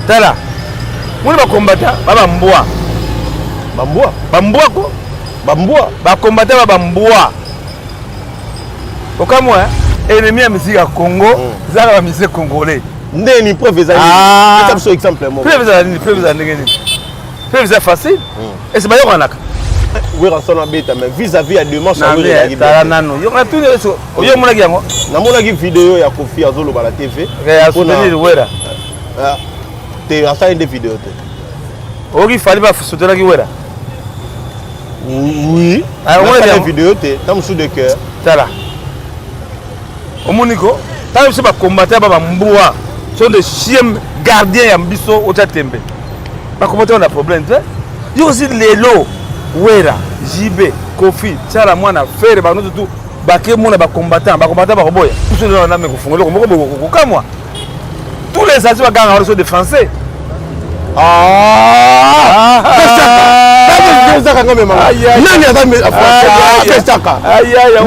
Tala, moni bakombata ba bambwa. Bambwa? Bambwa ko? Bambwa? Bakombata ba bambwa. Okamwa, eh? Ennemi ya musique ya Congo, ezalaka ba musicien congolais. Ndeni preuve ezali? Ah. Pesa biso exemple moko. Preuve ezala nini? Preuve ezala ndenge nini? Preuve eza facile. Ese bayokanaka. Werrason abeta, mais vis-à-vis ya démarche yango ezalaki Tala bien te. nano. Yo natuni yo, omonaki yango? Namonaki video ya Kofi azoloba na TV. Ya soutenir Wera. Ah, te, asali nde video te. Oyoki Fally basoutenaki Wera? Oui. Ah, omonaki Nasali yango? video te, ta mosusu de cœur. Tala. Omoni ko? Tala biso bacombattant ba bambwa. Sont des chiens gardiens ya biso otya tembe. Bacombattant na problème te. Yo aussi lelo Wera, JB, Kofi, Tshala Mwana, Ferre, bango tout bake mona bacombattant, bacombattant bakoboya. Biso ndio na meko eloko moko boye kokamwa. Tous les artistes baganga wana sont des Français. Ah! Ezaka nga mema. Nani aza français? Apesaka. Aïe aïe,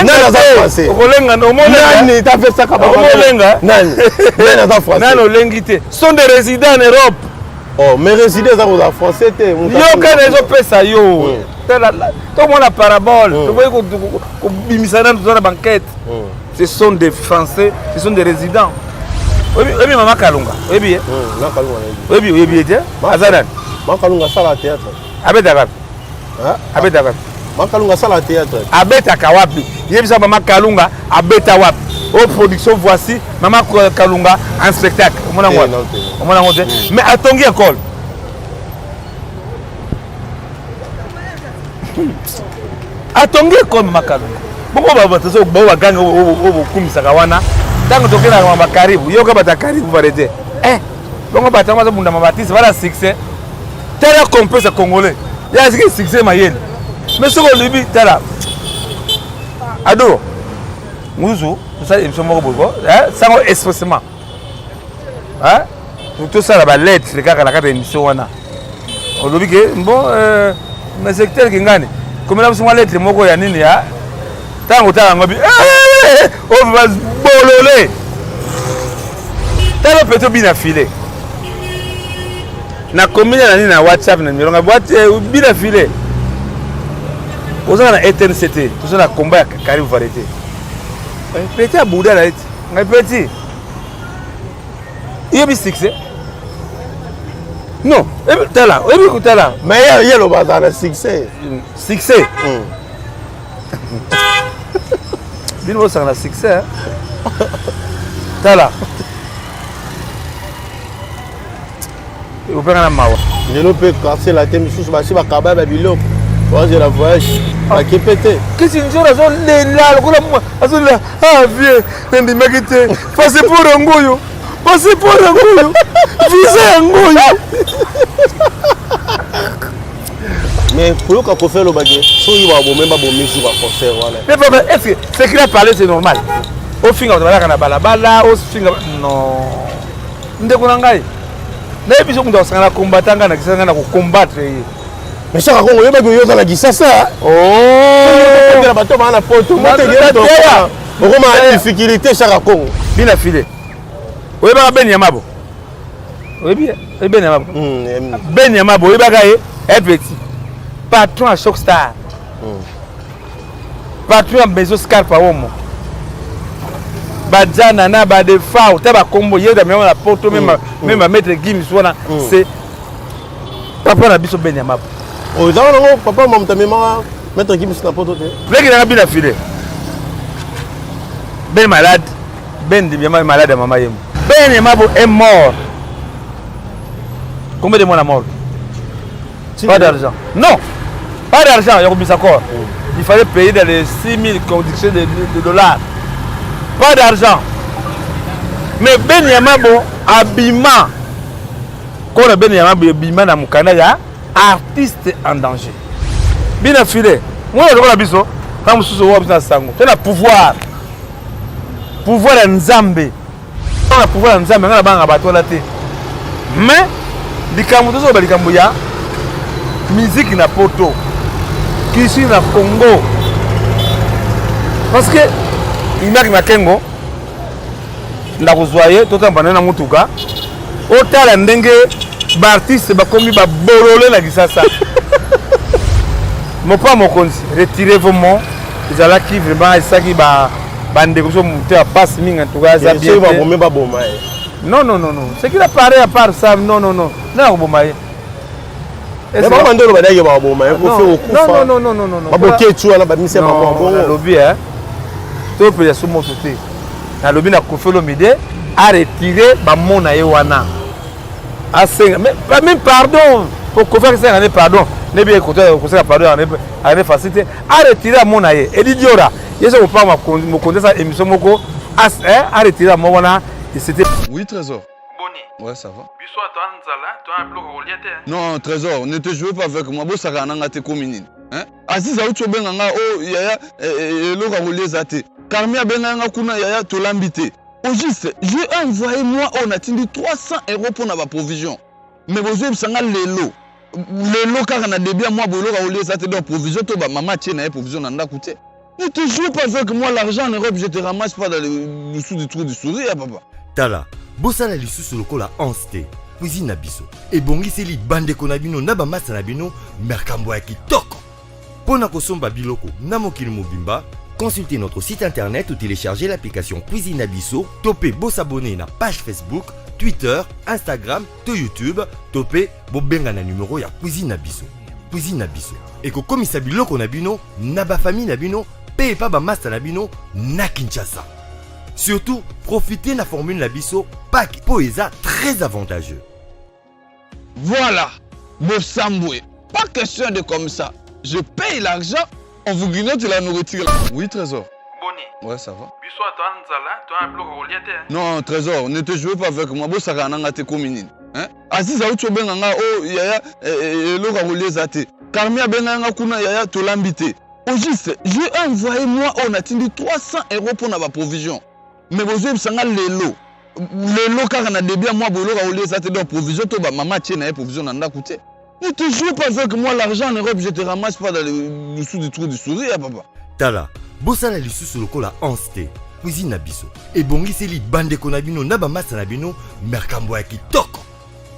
Nani aza français? Okolenga omolenga. Nani tapesaka? Omolenga. Nani? Nani aza français? Nani olengi te. Sont des résidents en Europe. Oh, mais résident eza kozala français te. Yoka na ezopesa yo. Tomona parabole, toboyi kobimisa nanu, toza na banquete. Ce sont des Français, ce sont des résidents. Oyebi mama Kalunga? Oyebi ye? Oyebi, oyebi ye te? Aza nani? Mama Kalunga asala théâtre. Abetaka wapi? Abetaka wapi? Mama Kalunga asala théâtre. Abetaka wapi? Yebisa, mama Kalunga abeta wapi? O production voici mama Kalunga en spectacle, omona yango wapi? Omona yango te. Mais atongi école, atongi école mama Kalunga. Bongo bato bao bagangi oyo bokumisaka wana, ntango tokendaka bakaribu, yoka bato ya karibu varete, bongo bato yango bazobundama batise bana succès. Tala complexe congolais ya siki succès mayele. Mais soki olobi, tala ado mosusu, tosala émission moko boye sango expressement, tosala balettre kaka na kati ya émission wana. Olobi ke bon, mais secteur kingani komela biso mwa lettre moko ya nini ya ntango otala yango bi oyo bolole. Tala peto bina file nakomi na nini na WhatsApp na numéro nga boite bina file. Oza na etnc te, toza na komba ya Karibu Variété. Petit abuda na ete ngai petit yebi succès non. Tala, oyebi kotala. Mais ye loba azala na succès. Succès, bino bosaka na succès. Tala, opeka na mawa. Lelo mpe quartier latin misusu basi bakaba ya babiloko, bazela voyage, bake mpe te. Kisi nzoro azolela lokola azolela. Ah vieux, nandimaki te, passeport yango oyo, passeport yango oyo, visa yango oyo. Mais koyoka Kofi alobaki soki babome babomi jour ya concert wana. Mais papa, est ce que ce qu'il a parlé, c'est normal? Ofinga bato balaka na balabala, ofinga non. Ndeko na ngai, nayebi so moto akosanga na combattant ngai na kisasa, ngai na kocombattre ye. Mais Chaka Kongo, oyebaki oyo oza na Kisasa Oh! bato baa na poto okoma difficulté, Chaka Kongo. Bina file, oyebaka Beni ya Mabo? Oyebi Beni ya Mabo? Beni ya Mabo, oyebaka ye? Un petit patron ya Choc Star, patron ya Maison Scarpa, omo bajana na badefao ta bakombo ye damema na poto, même bamaître Gims wana, c'est papa na biso Beni ya Mabo. Eza nango papa mamuta amemaka maître Gims na poto te. Leki nanga bina file Ben malade, Ben Dibiama malade ya mama yemo. Ben Mabo est mort combien de mois na morgue? Pas d'argent, non, pas d'argent ya kobimisa corps. Il fallait payer dans les 6000 conditions de dollars, pas d'argent. Mais Ben Yamabo abima kona, Ben Yamabo ebima na mokanda ya artiste en danger. Bina file mwana lokola biso na mosusu oyo biso na sango to na pouvoir, pouvoir ya Nzambe, na pouvoir ya Nzambe. Ngai na bangaka bato wana te. Mais likambo tozoloba, likambo ya musique na poto, kisi na Congo, parce que Imaki Makengo, ndakozwa ye, totamba na ye na motuka. Otala ndenge baartiste bakomi babolole na Kisasa. Mopa mokonzi, retirez vos mots. Ezalaki vraiment esaki ba bandeko biso moto ya pasi mingi, en tout cas eza bien. Soki babomi, baboma ye. Non, non, non, non, ce qu'il a parlé, à part ça, non, non, non, na koboma ye. Mais bango bandolo badaki baboma ye, Kofi okufa. Non, non, non, non, non. Baboketu wana babimisi ya bango bongo. Nalobi e topela so moto te. Nalobi na Kofi Olomide aretire bamo na ye wana, asenga même pardon po Kofi asenga ne pardon, nebi kosenga pardon akende facile te. Aretire amo na ye. Edi Diora ye so kopaa mokonzi asala émission moko, aretire amo wana, c'était Oui, Trésor. Boni? Ouais, ça va. Biso ato nzala, to na biloko kolia te. Non, Trésor, ne te jouez pas avec moi. Bosaka na nga te komi nini? Hein? Aziz auti obenga nga o yaya, eloko ya kolia eza te. Carmi abenga nga kuna, yaya tolambi te. Au juste, j'ai envoyé moi oyo natindi 300 euros mpona baprovision. Mais bozoyebisa nga lelo. Lelo kaka na début ya mois boye eloko ya kolia eza te, donc provision to ba mama atie na ye provision na ndako te. Ne te joue pas avec moi, l'argent en Europe, je te ramasse pas dans le dessous du trou du souris, hein, papa. Tala, bosala lisusu lokola anse te. Cuisine na biso ebongiseli bandeko na bino na bamasa na bino makambo ya kitoko. Mpo na kosomba biloko na mokili mobimba, consultez notre site internet ou téléchargez l'application Cuisine na biso, to mpe bosabonner na page Facebook, Twitter, Instagram to YouTube, to mpe bobenga na numero ya Cuisine na biso. Cuisine na biso ekokomisa biloko na bino na bafamille na bino mpe epa bamasa na bino na Kinshasa. Surtout, profitez na formule na biso pack mpo eza très avantageux. Voilà, Bosambwe. Pas question de comme ça. Je paye l'argent, on vous grignote la nourriture. Oui, Trésor. Boni? Ouais, ça va. Biso ato nzala, to na biloko kolia te. Non, Trésor, ne te jouez pas avec moi. Bosaka na nga te komi nini? Hein? Aziz auti obenga nga o yaya, eloko ya kolia eza te. Carmi abenga nga kuna, yaya tolambi te. Au juste, j'ai envoyé moi oyo natindi 300 euros mpona baprovision. Mais bozoyebisa nga lelo. Lelo kaka na début ya mois boye eloko ya kolia eza te, donc provision to ba mama atie na ye provision na ndako te. Ne te joue pas avec moi, l'argent en Europe, je te ramasse pas dans le dessous du trou du souris, hein, papa. Tala, bosala lisusu lokola anse te. Cuisine na biso ebongiseli bandeko na bino na bamasa na bino makambo ya kitoko.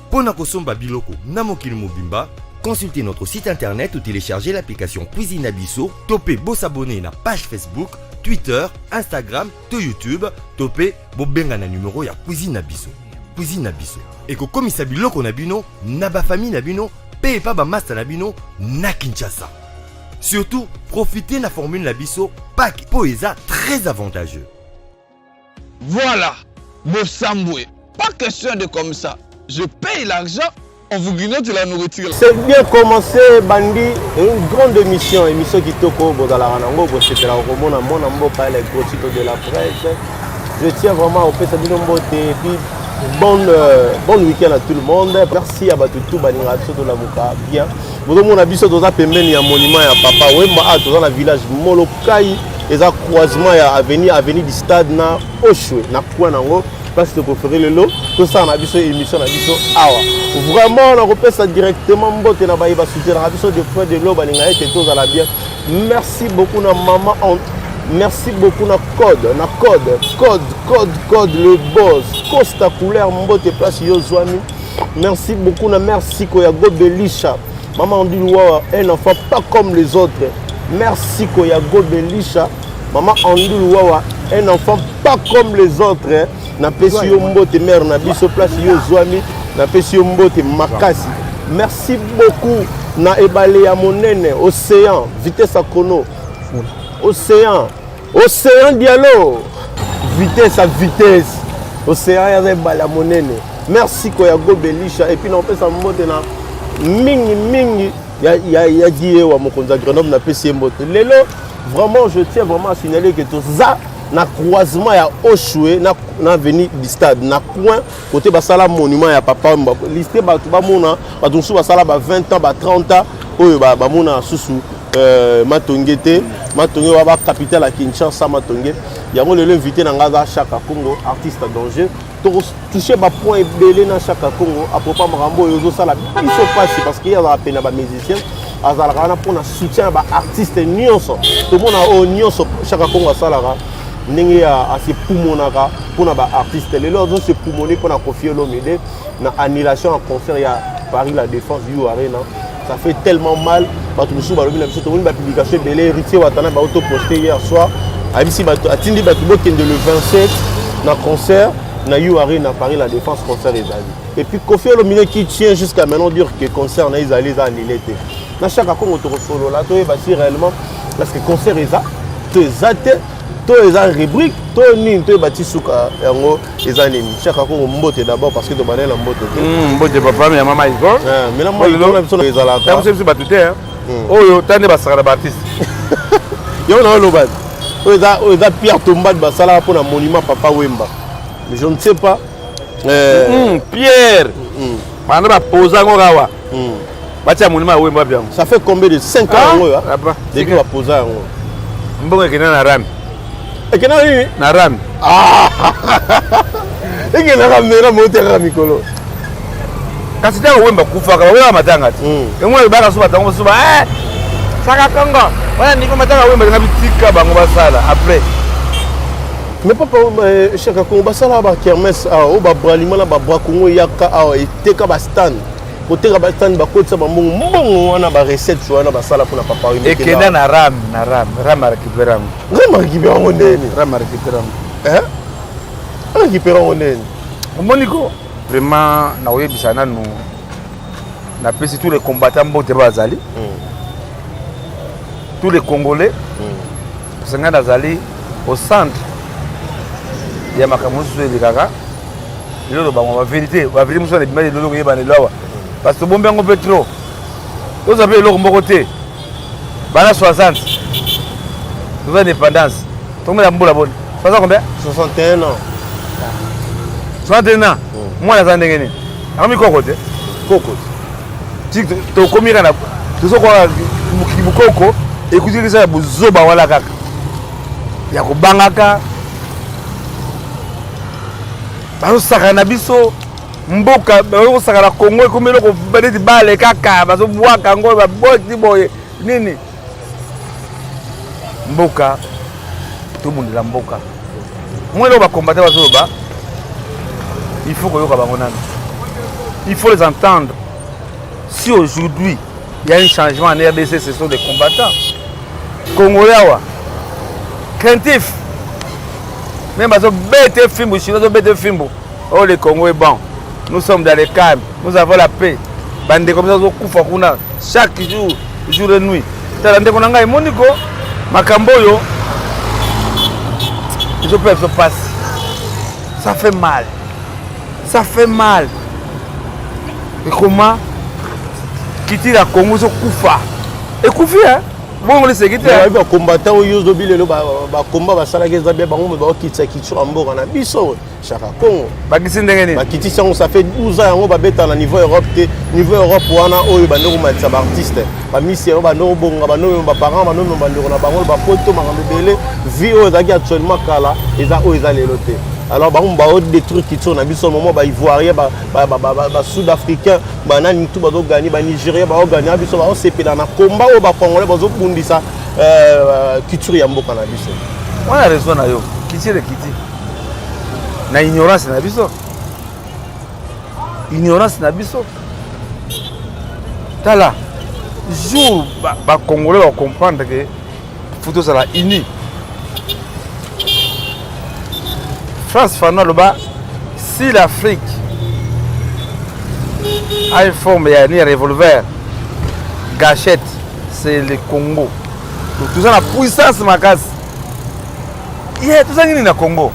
Mpo na kosomba biloko na mokili mobimba, consultez notre site internet ou téléchargez l'application Cuisine na biso, to mpe bosabonner na page Facebook, Twitter, Instagram to YouTube, to mpe bobenga na numero ya Cuisine na biso. Cuisine na biso ekokomisa biloko na bino na bafamille na bino mpe epa bamasa na bino na Kinshasa. Surtout, profitez na formule na biso pack mpo eza très avantageux. Voilà, Bosambwe. Pas question de comme ça. Je paye l'argent, on vous grignote la nourriture. C'est bien commencé, Bandi. Une grande émission, émission kitoko, bozalaka nango, bosepelaka komona mwana mboka, les gros titres de la presse. Je tiens vraiment au opesa bino mbote et puis bonne week-end à tout le monde. Merci à bato tout balingaka biso tolamuka bien. Bozomona biso toza pembeni ya monument ya Papa Wemba, a toza na village Molokai, eza croisement ya avenue du stade na Oshwe na coin nango. Place de préféré lelo tosala na biso émission na biso awa. Vraiment nakopesa directement mbote na baye basoutenaka biso de près de lo balinga ete tozala bien. Merci beaucoup na mama, merci beaucoup na code na code code code code le boss Costa Couleur, mbote place yo zwami. Merci beaucoup na merci Koya Gobelisha, mama Andiluwawa, un enfant pas comme les autres. Merci Koya Gobelisha, mama Andiluwawa, un enfant pas comme les autres. Napesi yo mbote, mare na biso, place yo zwami, napesi yo mbote makasi. Merci beaucoup na ebale ya monene, océan vitesse à chrono, océan, océan Diallo, vitesse à vitesse, océan yaza ebale ya monene. Merci Koya Gobelisha. Et puis napesa mbote na mingi mingi ya Giewa, mokonzi ya Grenoble, napesi ye mbote lelo. Vraiment, je tiens vraiment à signaler que toza na croisement ya Oshwe na avenue du stade, na coin côté basala monument ya Papa Wemba. Liste bato bamona, bato mosusu basala ba 20 ans, ba 30 ans oyo bamona susu Matonge te. Matonge wa ba capitale ya Kinshasa, Matonge yango. Lelo invité na nga aza Chaka Congo, artiste danger. Tokotouche bapoint ebele na Chaka Congo à propos makambo oyo ozosala biso mpasi, parce que ye azalaka pene ya bamusicien, azalaka wana mpona soutien ya baartiste nyonso. Tomona oyo nyonso Chaka Congo asalaka. Ndenge asepumonaka mpona baartiste, lelo azosepumone mpona Koffi Olomide na annulation ya concert ya Paris La Défense U Arena. Ça fait tellement mal. Bato mosusu balobi na biso, tomoni bapublication ebele. Héritier Watana baauto poste hier soir, ayebisi bato, atindi bato bokende le 27 na concert na U Arena Paris La Défense, concert ezali. Et puis Koffi Olomide qui tient jusqu'à maintenant dire que concert na ezali, eza annulé te. Na Chaka Kongo tokosolola, toyeba si réellement, parce que concert eza to eza te, to eza rubrique to nini, toyeba ti suka yango eza nini. Chaka Kongo, mbote d'abord, parce que tobandeli na mbote te. Mbote papa ya mama Iko. Maintenant moi na biso ezalaka biso biso bato te oyo ta nde basaka na baartiste. Yango na oloba, oyo eza pierre tombale basalaka mpona monument Papa Wemba, mais je ne sais pas. Pierre banda baposa yango kawa batia monument ya Wemba yango. Ça fait combien de 5 ans yango oyo depuis baposa yango? Mbongo ekenda na rame. Ekenda nini? Na rame. Ekendaka mera motekaka mikolo. Kasi ntango Wemba kufaka, bawelaka matanga te. Yango baka so batango mosusu ba Saka Kongo wana ndiko matanga Wemba nga bitika bango basala après. Mais papa Chaka Kongo, basalaka bakermesse awa oyo, babralima na babrakongo eyaka awa, eteka bastand, koteka bastand, bakotisa bambongo. Mbongo wana, barecette wana basala mpona Papa Wemba? Ekenda na rame, na rame, rame arécupéré yango. Rame arécupéré yango ndeni? Rame arécupéré yango. Arécupéré yango ndeni? Omoni ko vraiment, nakoyebisa nanu, napesi tous les combattants mbote bazali, tous les Congolais, parce que ngai nazali au centre ya makambo mosusu elekaka lelo. Bango bavérité, bavérité mosusu na ebima lelo, koyeba lelo awa, parce que tobombi yango mpe trop. Tozwa mpe eloko moko te. Bana 60 toza indépendance, tokomela mbula boni? 60 combien? 61 ans. 61 ans. Mwana aza ndenge nini? Akomi koko te. Koko. Ti tokomi kaka tozokoka mokili bokoko ekutikisa ya bozoba wana kaka ya kobangaka, bazosakana na biso mboka, bazosakana. Kongo ekomi eloko neti bale kaka, bazobwaka yango, baboti boye nini. Mboka, tobundela mboka. Mwa eloko bakombate bazoloba, il faut koyoka bango nano, il faut les entendre. Si aujourd'hui il y a un changement en RDC, ce sont des combattants congolais awa craintif, même bazobete fimbu, chinois azobete fimbu. Oh, le Congo est bon, nous sommes dans le calme, nous avons la paix. Bandeko biso azokufa kuna chaque jour, jour et nuit. Tala ndeko na ngai, emoni ko makambo oyo ezopesa biso mpasi. Ça fait mal, ça fait mal. Ekoma culture ya Congo ezokufa, ekufi bongo liseki te. Bayebi bacombattant oyo ozobi lelo, bakomba basalaki eza bien. Bango baokitisa culture ya mboka na biso, Chaka Congo. Bakisi ndenge nini? Bakitisi yango, ça fait 12 ans yango babeta na niveau Europe te. Niveau Europe wana oyo bande komatisa baartiste, bamisi yango, bande kobonga, bande omema baparent, bande omema bandeko na bango bapoto, makambo ebele. Vie oyo ezalaki actuellement kala eza oyo eza lelo te. Alors bango baodétruire culture na biso. Moment baivoirien, basud africain, banani tu bazogagner, banigérien baogagner, biso baosepela na komba oyo bacongolais bazobundisa culture ya mboka na biso. Wana raison na yo. Culture ekiti na ignorance na biso, ignorance na biso. Tala, jour bacongolais bacomprendre ke faut tozala uni. Frantz Fanon aloba, si l'Afrique a une forme ya ni revolver gâchette, c'est le Congo. Toza na puissance makasi ye. Toza nini na Congo?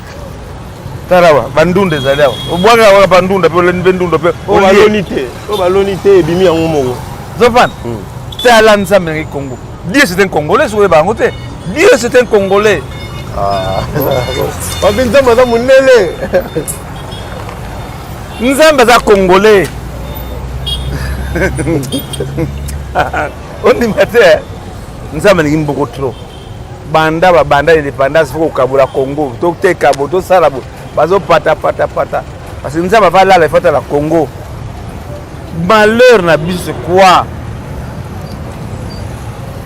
Tala awa, bandunda ezali awa, obwaka kaka bandunda mpe oleni mpe ndunda mpe. Oyo baloni te, oyo baloni te, ebimi yango moko. Zofana, tala, Nzambe nangi Congo. Dieu, c'est un Congolais. Soki oyeba yango te, Dieu, c'est un Congolais. Babi Nzambe aza monene. Nzambe aza Congolais, ondima te? Nzambe alingi mboko trop. Banda babanda indépendance, faut kokabola Congo, toteka bo, tosala bo, bazopatapatapata, parce que Nzambe avalala efatala Congo. Malheur na biso, c'est quoi?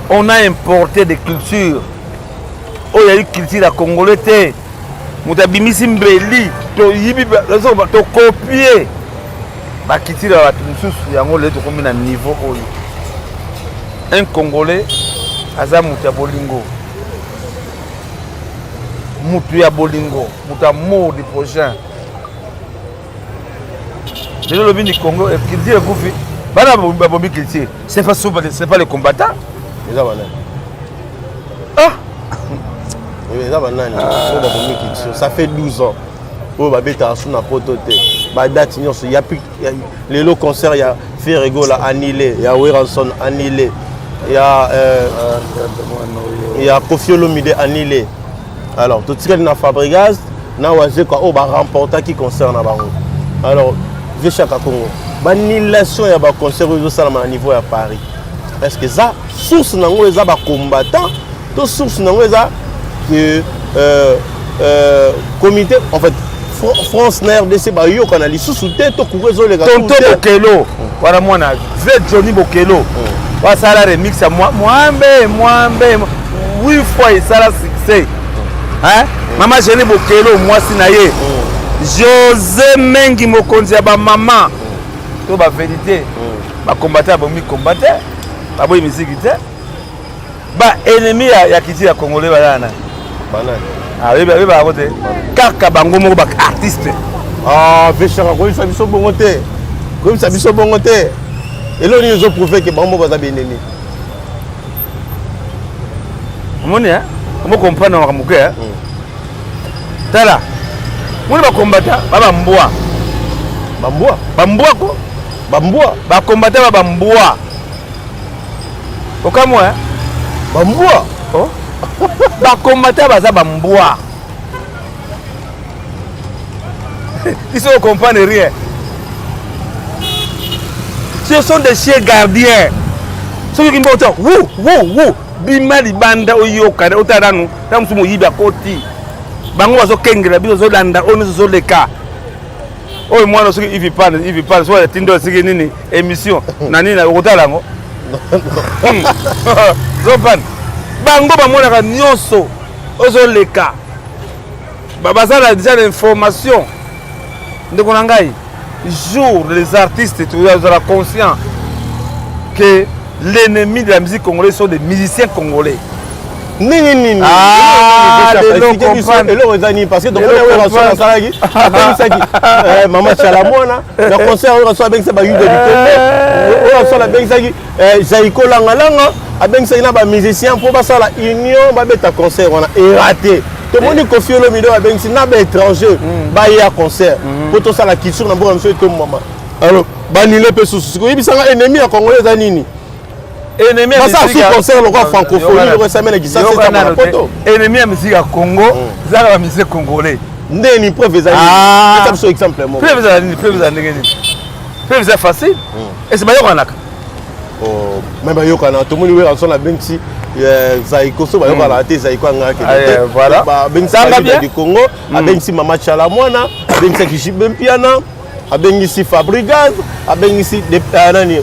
On a importé des cultures. Oyo yali culture ya congolais te. Moto abimisi mbeli, toyibi, tokopie baculture ya bato mosusu. Yango lelo tokomi na niveau oyo. Un congolais aza moto ya bolingo, moto ya bolingo, moto ya amour du prochain. Lelo lobi ni Congo culture ekufi, bana babomi culture. C'est pas c'est pas les combattants. Eza banani? Ah, eza banani oyo babomi culture? Ça fait 12 ans oyo babetaka su na poto te, badate nyonso ya lelo. Concert ya Ferre Gola annulé, ya Werrason annulé, ya Koffi Olomide annulé. Alors totikali na Fabregas na Wazekwa oyo baremportaki concert na bango. Alors, vieux Chaka Congo, baannulation ya baconcert oyo ezosalama na niveau ya Paris, est ce que eza source nango eza bacombattant to source nango eza que comité, en fait, France na RDC bayokana lisusu te, to courant ezoleka? Tonto Bokelo wana, mwana ve Johnny Bokelo, basala remix ya Mwambe Mwambe huit fois, esala succès, hein? Mama Jenny Bokelo, mwasi na ye José Mengi, mokonzi ya bamama. To bavérité, bacombattant babomi combat te, baboyi misiki te. Baennemi ya culture ya congolais bazala nani? Banani? Oyeba yango te, kaka bango moko baartiste. Ah, vieux Chaka, koyebisa biso bongo te, koyebisa biso bongo te. Eloko nini ezoprouve ke bango moko baza baennemi? Omoni, omo comprendre makambo ke tala, moni bacombattant ba bambwa. Bambwa? Bambwa ko. Bambwa? Bacombattant ba bambwa, okamwa? Bambwa? Oh? Bacombattant baza bambwa, biso comprendre rien. Ce sont des chiens gardiens. Soki okimba ota wu wu wu, bima libanda, oyoka, otala nanu ntango mosusu moyibi akoti. Bango bazokengela biso, ozolanda oyo nyonso ozoleka. Oyo mwana soki ivi pan ivi pan, soki atindi oyo soki nini, émission na nini, okotala yango zopan. Bango bamonaka nyonso ozoleka, baza na déjà na information. Ndeko na ngai, jour les artistes tozala conscient que l'ennemi de la musique congolaise sont des musiciens congolais. Ndenge nini? Eloko eza nini? Parce que tomoni oyo asalaki, abengisaki mama Tshala Mwana na concert oyo aso abengisa bayuda du Congo, oyo asala abengisaki Zaiko Langalanga, abengisaki na bamusicien mpo basala union, babeta concert wana, eraté. Tomoni Koffi Olomide oyo abengisi na baétranger baya concert mpo tosala culture na mboka biso etombama. Alors banile mpe susu. Sikoyo oyebisanga, ennemi ya congolais eza nini? Ennemi basala su concert lokola francophonie, lokola esami na Kisasa, etamba na poto. Ennemi ya musique ya Congo ezalaka bamusicien congolais. Ndeni? Preuve eza nini? Eza biso exemple moko. Preuve ezala nini? Preuve ezala ndenge nini? Preuve eza facile. Ese bayokanaka? Mais bayokana. Tomoni Werrason abengisi Zaiko, so bayokanaka te, Zaiko angaka te. Abengisi du Congo, abengisi mama Tshala Mwana, abengisaki JB Mpiana, abengisi Fabregas, abengisi nani,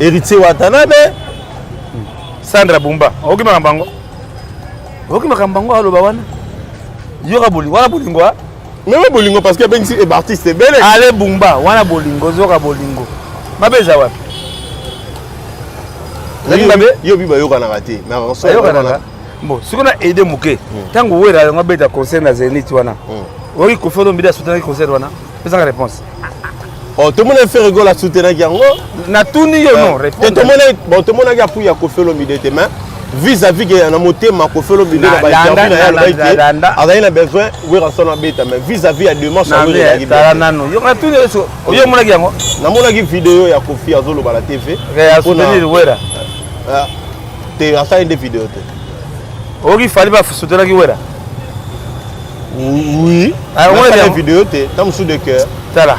Héritier Watanabe. Sandra Bumba, okoki makambo yango, okoki makambo yango aloba wana. Yoka bolingo wana, bolingo. Meme bolingo, parce que abengisi baartiste ebele. Ale Bumba wana, bolingo, ozoka bolingo mabe eza wapi? Yo bi bayokanaka te? Bayokanaka. Bon, sikoyo na aide moke, ntango Wera yango abeta concert na Zénith wana, oyoki Koffi Olomide asoutenaki concert wana? Pesaka réponse. Oh, tomoni Ferre Gola asoutenaki yango. Natuni yo, non? Répondre. Bon, tomonaki appui ya Koffi Olomide te, mais vis-à-vis ke na motema Koffi Olomide, na bainterview na ye alobaki ke azali na besoin Werrason abeta, mais vis-à-vis ya démarche. Tala nano, yo natuni yo, omonaki yango? Namonaki video ya Koffi azoloba na TV. Asoutenir Wera? Te, asali nde video te. Oyoki Fally basoutenaki Wera? Oui, nasali video te, ta mosusu de cœur. Tala,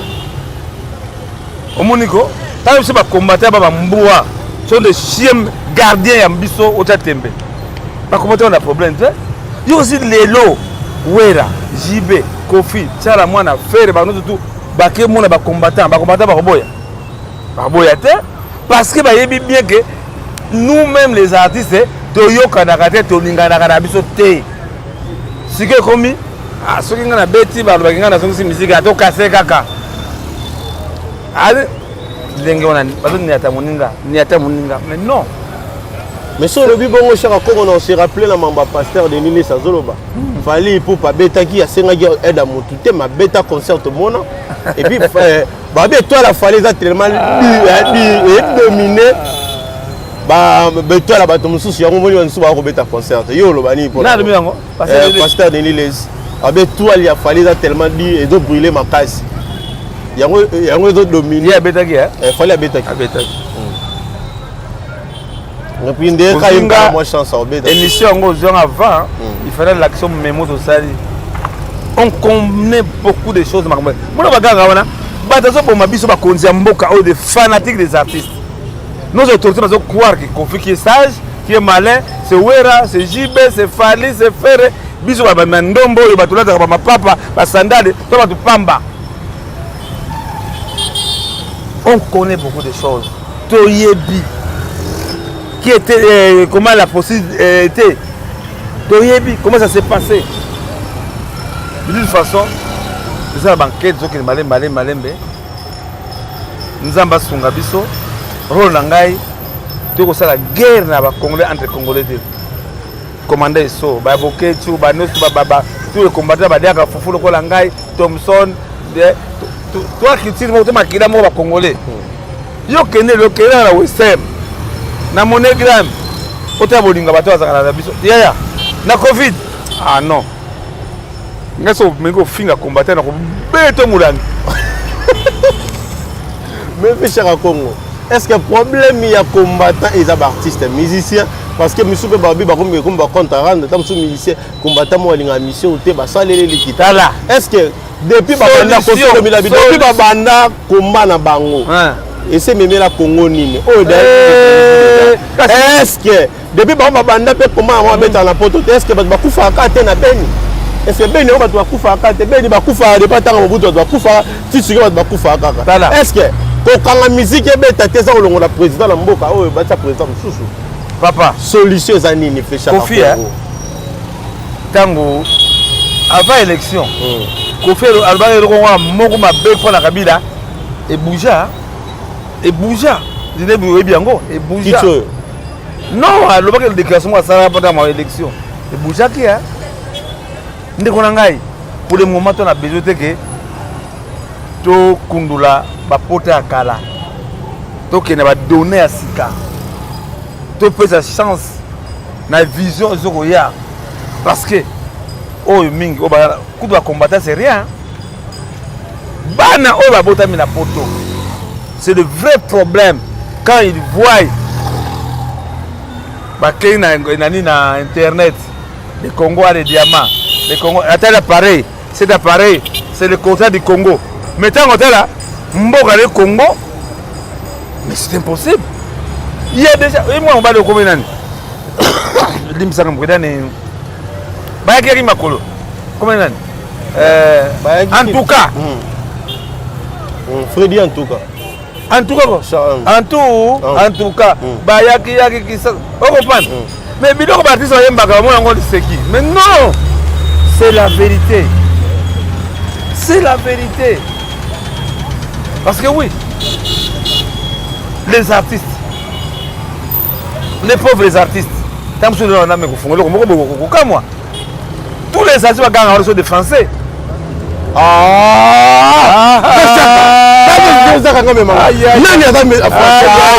omoni ko tala biso bacombattant ba bambwa sont des chiens gardien ya biso. Otya tembe, bacombattant na problème te. Yo osi lelo Wera, JB, Koffi, Tshala Mwana, Ferre, bango nyonso tu bakemona bacombattant. Bacombattant bakoboya, bakoboya te, parce que bayebi bien que nous-mêmes les artistes toyokanaka te, tolinganaka na biso te. Sikoyo ekomi ah, soki ngai nabeti balobaki ngai nazongisi miziki atokase kaka ndenge wana bazoniata moninga niata moninga mais non. Mais so olobi bongo, Shaka Kongo, na ose rappeler na mambo ya pasteur Denis Lessie azoloba hmm. Fally Ipupa abetaki, asengaki aide ya motu te, mabeta concert tomona. Et puis eh, babi étoile ya Fally eza tellement edomine baetoile ya bato mosusu, yango moni bamisusu baka kobeta concert. Yo oloba nini? Yango eh, pasteur Denis Lessie abi étoile ya Fally eza tellement di ezobrûle makasi, yango yango ezodomine. Ye abetaki? Eh, Fally abetaki. Abetaki. Et puis nde kayimba mwa chance obeta. Émission yango ozwanga avant, il fallait l'action mémo tosali. On connaît beaucoup de choses, makambo mona baganga wana, bato azoboma biso, bakonzi ya mboka oyo, des fanatiques des artistes. Nos autorités bazo croire que Koffi qui est sage, qui est malin, c'est Wera, c'est JB, c'est Fally, c'est Ferre. Biso babama ndombo oyo, bato lataka bamapapa, basandale to bato pamba. On connaît beaucoup de choses, toyebi qui était comment la procédure était, toyebi comment ça s'est passé. De toute façon, eza na bankete, ezokende malembe malembe malembe. Nzambe asunga biso. Rôle na ngai, tokosala guerre na bacongolais, entre congolais te. Commandant Eso, baboketu banyonso, tous les combattants baliaka fufu lokola ngai, Thomson, toi, culture moko to makila moko, bacongolais. Yo kende, okende na Western, na MoneyGram, otala bolingo bato bazalaka na biso. Yaya na Covid, ah non, ngai so omengi kofinga combattant na kobeto molangi. Mais mpe Shaka Congo, est ce que problème ya combattant eza baartiste musicien? Parce que misu mpe babi bakomi ekomi bacompte à rendre. Ta mosusu musicien combattant moko alingaka mission te, basaleli likita. Tala. Est ce que depuis babanda kosokomila, depuis babanda komba na bango, ese ememela Congo nini oyo? Est ce que depuis bango babanda mpe komba yango, babetaka na poto te? Est ce que bato bakufaka te na Beni? Est ce que Beni oyo bato bakufaka te? Beni bakufaka depuis ntango Mobutu, bato bakufaka ti sikoyo, bato bakufaka kaka. Est ce que kokanga musique ebeta te eza kolongola président na mboka oyo, batia président mosusu? Papa. Solution eza nini? Fesha. Kofi, ntango avant élection, Kofi alobaki eloko wana moko mabe mpo na Kabila, ebouja ebouja, oyebi yango, ebouja. Non, alobaki déclaration moko asalaka mpo ntango élection, eboujaki. Ndeko na ngai, pour le moment to na besoin te ke tokundula bapota ya kala, tokende badone ya sika, topesa chance na vision ezokoya, parce que oyo mingi oyo kutu bacombattant, c'est rien. Bana oyo babotami na poto, c'est le vrai problème. Quand ils voient, bakei na nani, na internet, le Congo a des diamants, le Congo atala appareil, cet appareil, c'est le contrat du Congo. Mais ntango otala mboka le Congo, mais c'est impossible. Il y a déjà ye mwana mobali okomi nani, limbisaka mokenda ni bayaki yaki makolo, komi nani, en tout cas. Freddy, en tout cas. En tout cas quoi, en tout, en tout cas, bayaki yaki kisa, ocomprendre. Mais biloko baartiste bayembaka, bamona yango liseki, mais non, c'est la vérité, c'est la vérité. Parce que oui, les artistes, les pauvres artistes, ntango mosusu name kofunga eloko moko kokamwa, tous les artistes baganga wana so de français. Ezaka nga memanga nani aza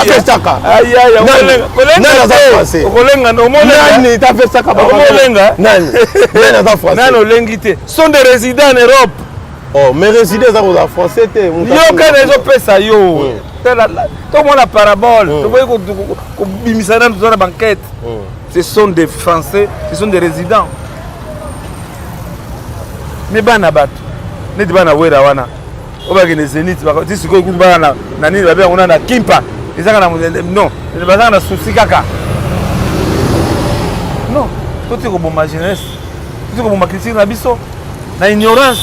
fesaka? Nani aza français? Okolenga. Nani ta fesaka? Okolenga. Nani, nani aza français? Nani olengi te, sont des résidents en Europe. Oh, mais résident eza kozala français te. Yoka na ezopesa yo, tomona parabole, tokoki kobimisa nanu, toza na banquete. Ce sont des français, ce sont des résidents. Mais bana bato neti bana Wera wana oyo bakende Zénith ti sikoyo, kutu bana na nini babe yango na Kimpa, ezaka na non, bazaka na souci kaka. Non, toti koboma jeunesse, toti koboma culture na biso na ignorance,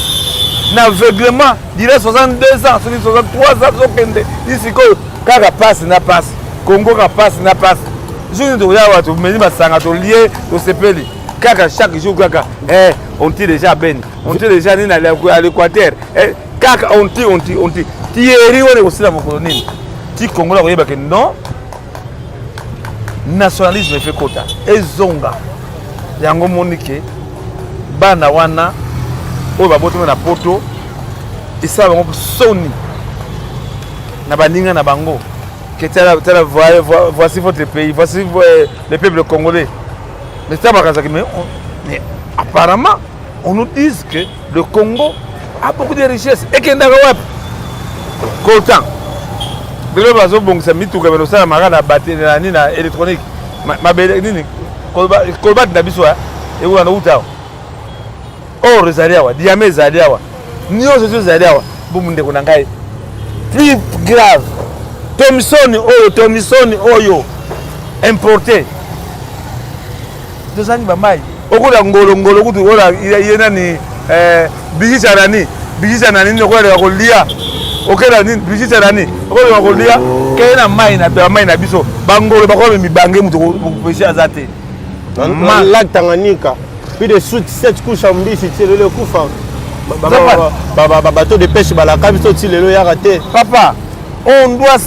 na aveuglement durant 62 ans, soki 63 ans, tozokende ti sikoyo kaka pasi na pasi. Kongo kaka pasi na pasi. Jour nini tokoya wa tomeli masanga, tolie, tosepeli? Kaka chaque jour kaka eh, on tire déjà Beni, on tire déjà nini à l'Équateur, eh, kaka on tire, on tire, on tire. Thierry wana ekosila mokolo nini? Ti Congolais akoyeba ke non, nationalisme efe kota ezonga. Yango moni ke bana wana oyo babotami na poto esala bango soni na baninga na bango que tala, tala, voici votre pays, voici le peuple congolais. Mais ça, mais, mais apparemment, on nous dit que le Congo a beaucoup de richesses. Et qu'il wapi? Coltan. Lelo bazobongisa mituka bino osala maka na batterie na nini na électronique mabele nini cobalt na biso ekoka na uta awa, or ezali awa, diamant ezali awa, nyonso ezo ezali awa. Bomu ndeko na ngai, plus grave, Thomson oyo, Thomson oyo importé, tozangi bamai okola ngolongolo kutu ola ye nani bijisa nani, bijisa na nini, okola kolia okela nini, bijisa nani okola kolia keye na mai na mai na biso bangolo bakola mibange, moto kopesi aza te. Lac Tanganyika, plus de 7 couches ya mbisi ti lelo ekufa. Bateau de pêche balaka biso ti lelo eyaka te. Papa, on doit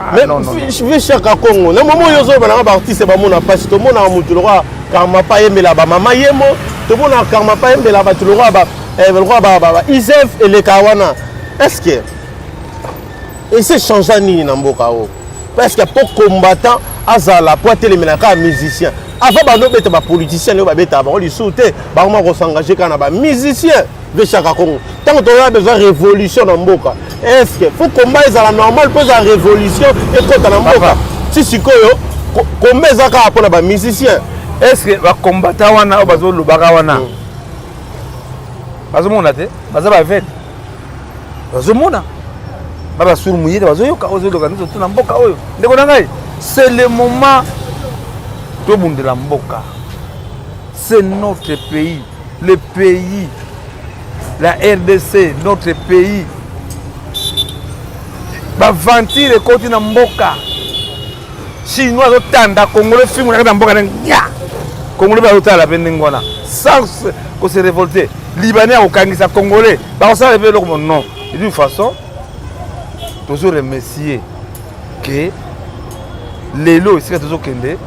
Ah, non, non, non. Vieux Chaka Congo, na momo oyo ozoloba nanga, baartiste bamona mpasi. Tomonaka motu lokwa Karmapa ayembela bamama yemo, tomonaka Karmapa ayembela bato lokwa Isef eleka wana. Est ce que ese change nini na mboka oyo? Parce que po combattant azala po atelemela kaka musicien, avant bando obeta bapoliticien, lelo babetaka bango lisusu te, bakoma kosengage kaka na bamusicien. Vieux Chaka Congo, ntango toza besoin révolution na mboka, est ce que faut combat ezala normal mpo ezala révolution ekɔta na mboka? Ti sikoyo combat eza kaka mpona bamusicien. Est ce que bacombattants wana oyo bazolobaka wana bazomona te? Baza bavete, bazomona ba basuru muyete, bazoyoka ozoloka nyonso to na mboka oyo. Ndeko na ngai, c'est le moment tobundela mboka. C'est notre pays, le pays, la RDC, notre pays. Baventure ekoti na mboka, chinois azotanda congolais filme na kati ya mboka ndenge nya congolais mpe azotala mpe ndenge wana sans kose révolter. Libanais akokangisa congolais, bakosala mpe eloko. Non, d'une façon tozo remercier ke lelo esika tozokende,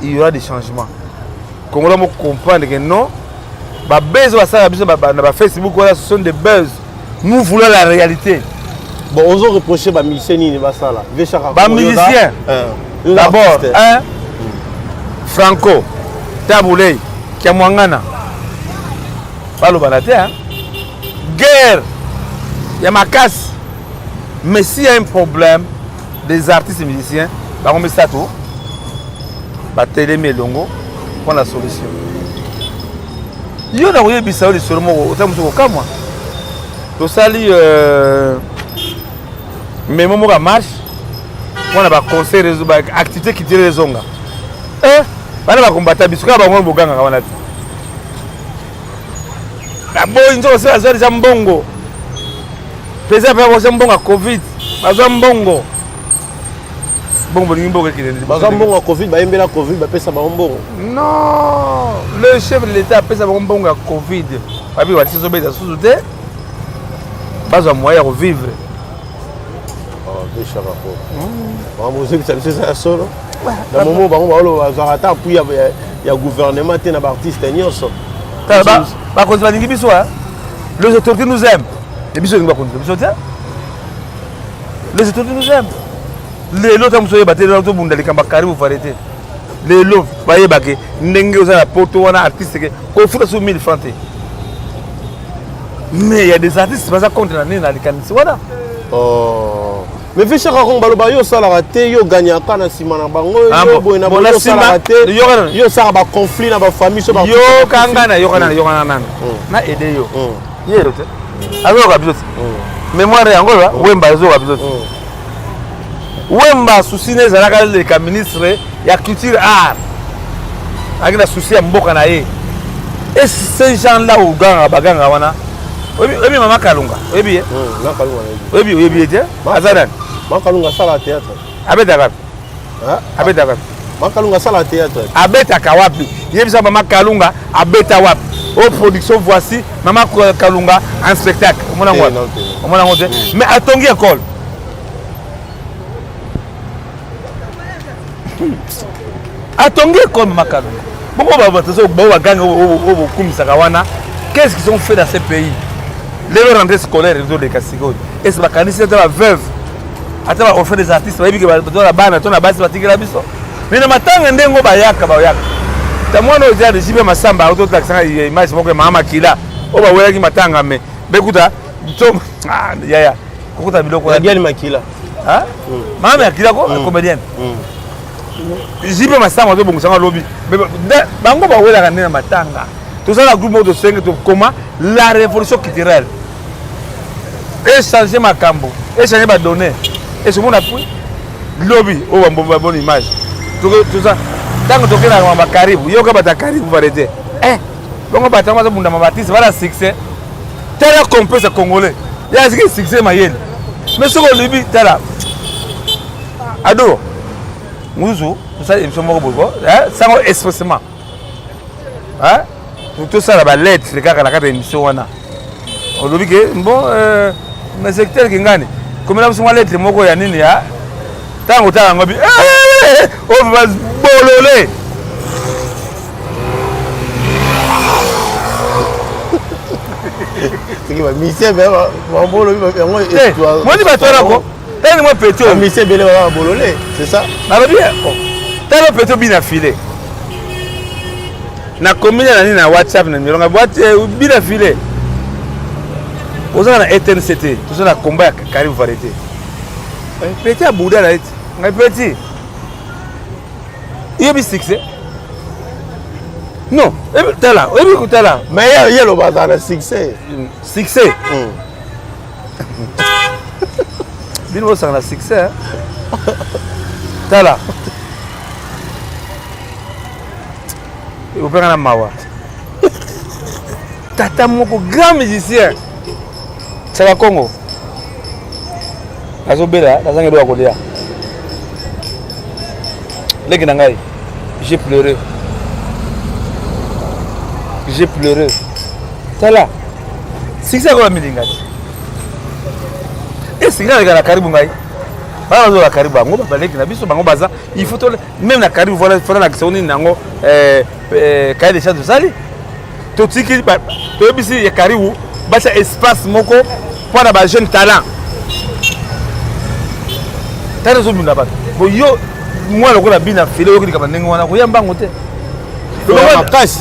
il y aura des changements. Congolais mo comprendre que non, babuzz oyo basalaka biso na bafacebook wana, ce sont des buzz. Nous voulons la réalité. Bon, ozo reprocher bamusicien nini basala, vieux Chaka? Bamusicien d'abord, un Franco, Tabu Ley, Kiamwangana, balobana te, hein? Guerre ya makasi. Mais s'il y a un problème des artistes et musiciens, bango misato batelemi elongo mpo na solution. Yo na koyebisa yo lisolo moko ota mosu kokamwa. Tosali memo moko ya marche mpona baconcert, baactivité culturelle ezonga. Bana bakombata biso kaka bango bogangaka wana te, baboyi nzoko se bazwa deja mbongo. Président mpe bazwa mbongo ya Covid, bazwa mbongo bongo bolingi mbongo ekende. Bazwa mbongo ya Covid, bayembela Covid, bapesa bango mbongo? Non, le chef de l'État apesa bango mbongo ya Covid. Babi batisi ozobeta susu te, bazwa moyen ya kovivre. Makambo ozobisa biso eza ya solo? Na momo bango baoloba bazwaka ata appui ya gouvernement te na baartiste nyonso. Bakonzi balingi biso, les autorités nous aiment et biso olingi bakonzi na biso te. Les autorités nous aiment. Lelo ta mosu oyeba te, lelo tobunda likambo ya karibu variété. Lelo bayebake ndenge oza na poto wana, artiste ke kofuta so 1000 francs te. Mais il y a des artistes baza contre na nini na likanisi wana. Oh. Mais vieux Chaka Kongo, baloba yo osalaka te, yo gagnaka na nsima na bango, yo boye na boye, osalaka te, yo osalaka baconflit na bafamille so. Yoka nga na yoka nana, yoka na nana na aide yo ye te, azoyoka biso te. Mémoire yango oyo Wemba azoyoka biso te. Wemba souci na ezalaka leka ministre ya culture, art, azalaki na souci ya mboka na ye. Et ces gens là oganga baganga wana, oyebi mama Kalunga? Oyebi ye? Oyebi, oyebi ye te? Aza nani? Mama Kalunga asala théâtre. Abetaka, abetaka. Mama Kalunga asala théâtre. Abetaka wapi? Yebisa mama Kalunga abeta wapi? O production voici mama Kalunga en spectacle. Omona ngo wapi? Omona ngo te. Mais atongi école. Atongi école mama Kalunga. Bongo ba bato ba baganga oyo bokumisaka wana, qu'est-ce qu'ils ont fait dans ce pays? Lelo rentrée scolaire ezoleka sikoyo. Est-ce bakanisi ata ba veuve ata ba orphelins des artistes bayebi ke bato na bana to na basi batikela biso mais na matanga ndenge bayaka bayaka ta mwana oyo eza jibe masamba otolakisanga image moko ya mama makila oyo bawelaki matanga me bekuta to ah, yaya kokuta biloko ya makila mama makila ko comédienne jibe masamba azobongisanga lobi bango bawelaka nde na matanga toza na groupe moko tosenge tokoma la révolution culturelle échanger makambo échanger ba données esomona puis lobi oyo ba bonne image toza ntango tokendaka ba karibu yoka bato ya karibu varete eh bongo bato yango bazobunda mabatise bana succès tala complexe congolais ya aziki succès mayele mais soki olobi tala ado mosusu tosala émission moko boye sango expressement tosala ba lettre kaka na kati ya émission wana olobi ke bon euh, na secteur kingani komela biso mwa lettre moko ya nini ya ntango otala yango bi eh, oyo bolole moni bato wana ko tani mwa petit oyo misien ebele baza bolole c'est ça nalobi tala petit obina filet nakomi na nini na whatsapp na nimero nga bina filet oza na etnc te toza na combat ya karibu variété eh, petit abuda na ye ti ngai petit yebi succès non tala oyebi kotala mais ye loba azala na succès succès bino bosaka na succès tala opeka na mawa tata moko grand musicien saka congo nazobela nazangi eloko ya kolia leki na ngai j'ai pleuré j'ai pleuré tala succès akola milinga ti esinga aleka na karibu ngai bana bazola karibu bango baleki na biso bango baza il faut même na karibu voilà fana lakisa nini nango eh, eh, cahier de charge tosali totiki toyebisi ya karibu batya espace moko mpo na bajeune talent tala ezobunda bato bo yo mwa lokola bina file oyoki likambo ndenge wana koya mbango te makasi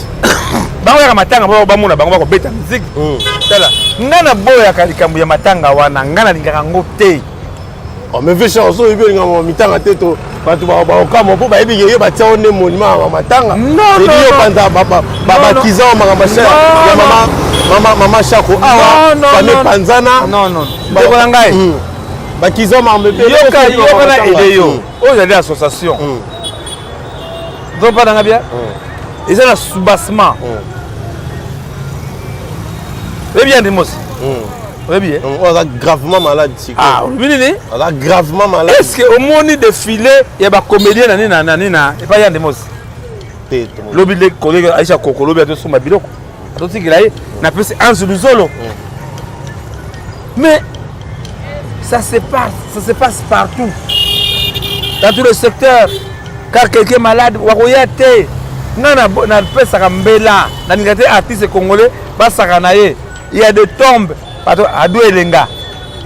bango yaka matanga bao bamona bango bakobeta miziki hmm. tala ngai naboyaka likambo ya matanga wana ngai nalingaka yango te Oh, mais vieux Charles oyebi olingaka mitanga te to bato bakokamwa mpo bayebi ke yo batia yo nde monument ya matanga yo panza babakiza yo makambo ya mama shako awa fami panzana ndeko na ngai hmm. bakiza makambo yoka yoka na ede yo hmm. oyo ezali association hmm. ozopa nanga bien eza na soubassement oyebi ya ndimosi oyebi ye oyo aza gravement malade sikoyo ah olobi nini aza gravement malade est ce que omoni défilé ya bacomédien na nini na nini na epai ya ndimosi te lobi le collègue Aisha Koko lobi atosomba biloko atotikela ye napesi Ange Luzolo mais ça se passe ça se passe partout dans tous les secteurs car quelqu'un malade wakoya te ngai napesaka mbela nalinga te artiste congolais basaka na ye il y a des tombes bato ado elenga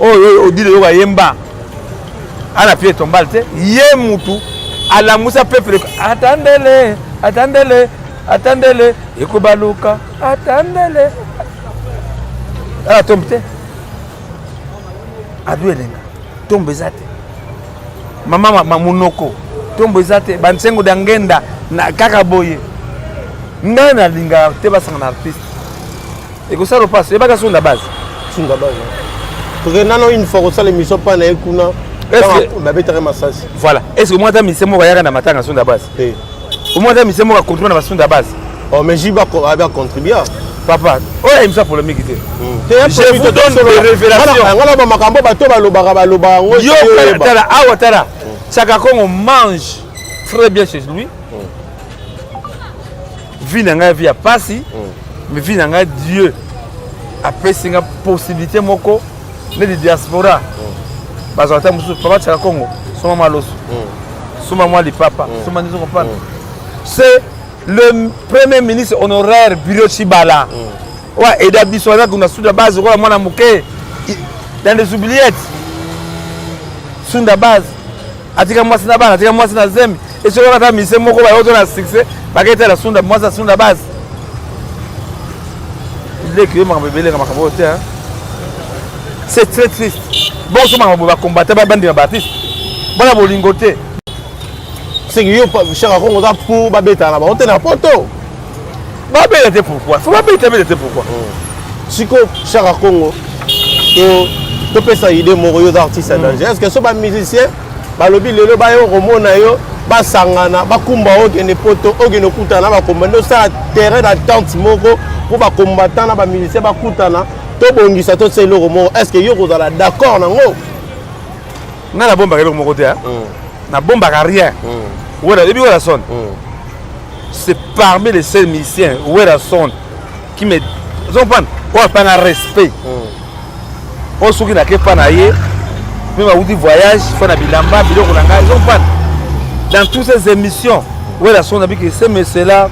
oyo odile yoka yemba ana pie tombale te ye mutu alamusa peuple atandele atandele atandele ekobaluka atandele ala tombe te ado elenga tombe eza te mama ma monoko tombo eza te bansengo da ngenda na kaka boye ngai nalingaka te basanga na artiste ekosala mpasi oyebaka sunda base sunda base tokende nano une fois kosala émission mpa na ye kuna babetaka masasi voilà est ce que omoi ata mise moko ayaka na matanga sunda base omoi ata mise moko acontribue na basunda base oh mais jibe acontribua papa oyo ayebisa polémique te hmm. je vous donne des révélations yango na bamakambo bato balobaka balobaka yango yo tala awa tala chaka kongo mange. très bien chez lui. Vie na ngai vie ya pasi, mais vie na ngai Dieu apesi nga possibilité moko neti diaspora. Bazwaka ta mosusu papa Tshaka Kongo, soma mwa loso, soma mwa lipapa, soma nde comprendre. C'est le premier ministre honoraire Bruno Tshibala. Oyo aida biso aza kuna sous la base okola mwana moke dans les oubliettes. Sunda base atika mwasi na bana, atika mwasi na zemi, esoki ata mise moko bayoto na succès baketela sunda mwasi ya sunda base leki yo makambo ebeleka makambo oyo te. C'est très triste. Bonso makambo bakombata bandima baartiste bona bolingo te. Seki yo Shaka Kongo oza pour babetaka na bango te na poto. Babeta te pourquoi? Faut babeta, beta te pourquoi? Sikoyo Shaka Kongo, topesa idée moko. Yo oza artiste ya danger. Est ce que so bamusicien balobi lelo bayo komona yo, basangana, bakumba, okende poto, okende okutana na bakomba nde osala terrain d'attente moko mpo bacombattant na bamusicien bakutana, tobongisa, tosala eloko moko, est ce que yo kozala d'accord nango? Ngai nabombaka eloko moko te, nabombaka rien. Wera ebi Werrason, c'est parmi les seuls musiciens, Werrason, qui me comprendre, oyo apanga respect, oyo soki nake mpa na ye mpe bauti voyage fo na bilamba biloko na ngai, comprendre. Dans toutes ces émissions, Werrason abiki ce monsieur là,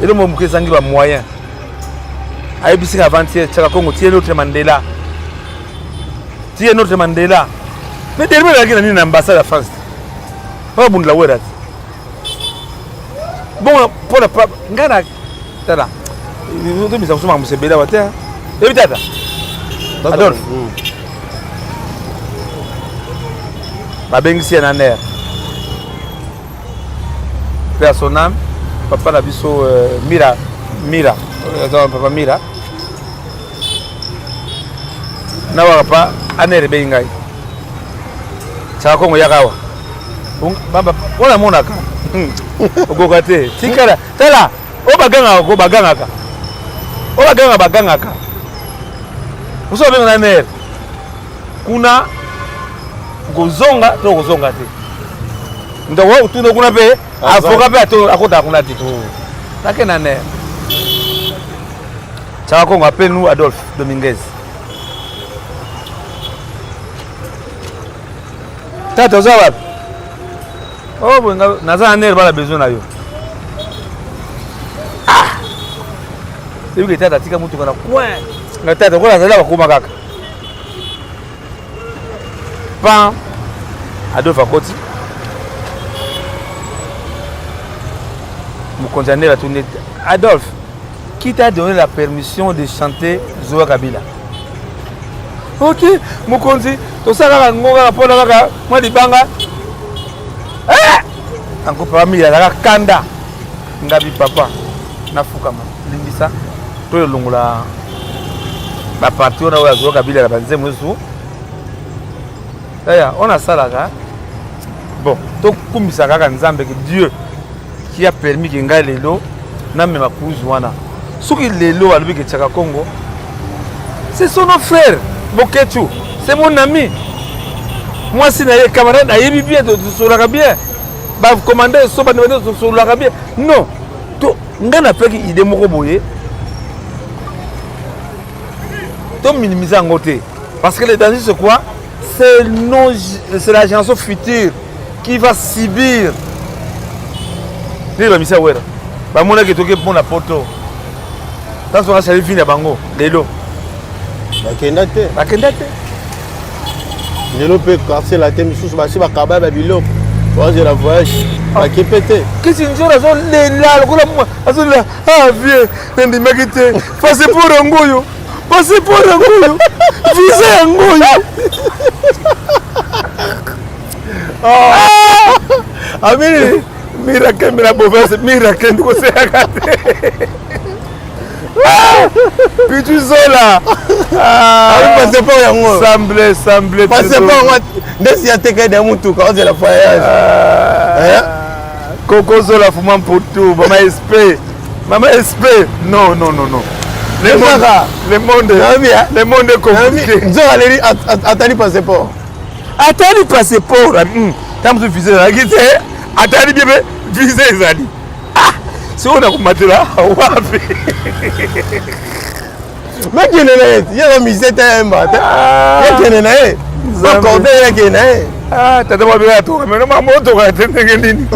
eloko moke ezangi bamoyen. Ayebisi nga avant-hier: "Tshaka Kongo, tie notre Mandela, tie notre Mandela." Mais derrière ezalaki na nini? Na ambassade ya France oyo abundela Wera te. Bongo mpona ngai na tala tobisa mosu makambo ebele awa te. Ebi tata Adolphe babengisi ye na ner mpe ya son âme, papa na biso Mira, Mira, papa Mira na waka pa ANR ebengi ngai: "Tshaka Kongo, yaka awa." Wana monaka okoka te, tikala tala oyo bagangaka ko bagangaka, oyo bagangaka bagangaka mosu babenga na ANR kuna, kozonga to kozonga te. Ndoko otuna kuna mpe avocat mpe akotaka kuna te. Nake na ANR: "Tshaka Kongo, appelle-nous Adolphe Dominguez." Tata, oza wapi? Oh boye naza na ANR, bala besoin na yo. Ah, ebike tata atika motuka na coin nga. Tata kola azali bakoma kaka pan. Adolphe akoti, mokonzi ya ANR atuni Adolphe: "Qui t'a donné la permission de chanter Zoa Kabila?" Ok mokonzi, tosala kaka ngo kaka mpona kaka mwa libanga. Anko papa mili azalaka kanda. Ngabi papa nafukama, limbisa, to elongola baparti wana oyo azwa Kabila na banzembo nyonso aya oyo nasalaka. Bon, tokumbisa kaka Nzambe ke Dieu qui a permis ke ngai lelo namema cruise wana. Soki lelo alobi ke Tshaka Kongo, c'est son frère Boketshu, c'est mon ami, mwasi na ye camarade, ayebi bien, tosololaka bien, bacommande so bandeko, tosololaka bien. Non, to ngai napeki idée moko boye, to minimiser yango te, parce que le danger, c'est quoi? C'est non, c'est la génération future qui va subir. Nde bamisa Wera bamonaki toke mpona poto, ntanso asali vi na bango lelo. Bakenda te. Bakenda te. Lelo mpe quartier latin misusu basi bakaba babiloko, bazela voyage, bake mpe te. Kisi nzora azolela lokola azolela: "Ah vieux, nandimaki te, passeport yango oyo, passeport yango oyo, visa yango oyo." Amini mira kembe na bovese, mira kembe koseyaka te. Pitu Zola. Passeport yango. Semble semble. Passeport yango ndesi ya teka ya mutuka, ozela voyage. Koko Zola fuma mputu, mama sp, mama sp. Non, non, non, non, le monde, le monde, le monde est compliqué. Nzoka aleli, atali passeport. Atali passeport, ntango mosusu visa ezalaki te. Atali bien mpe visa ezali. Ah, sikoyo nakomatela wapi? Nakende na ye, ye aza musicien te ayemba te. Yakende na ye. Bakorde ye akende na ye. Ah, tata mabela atoka meno mama otoka te ndenge nini?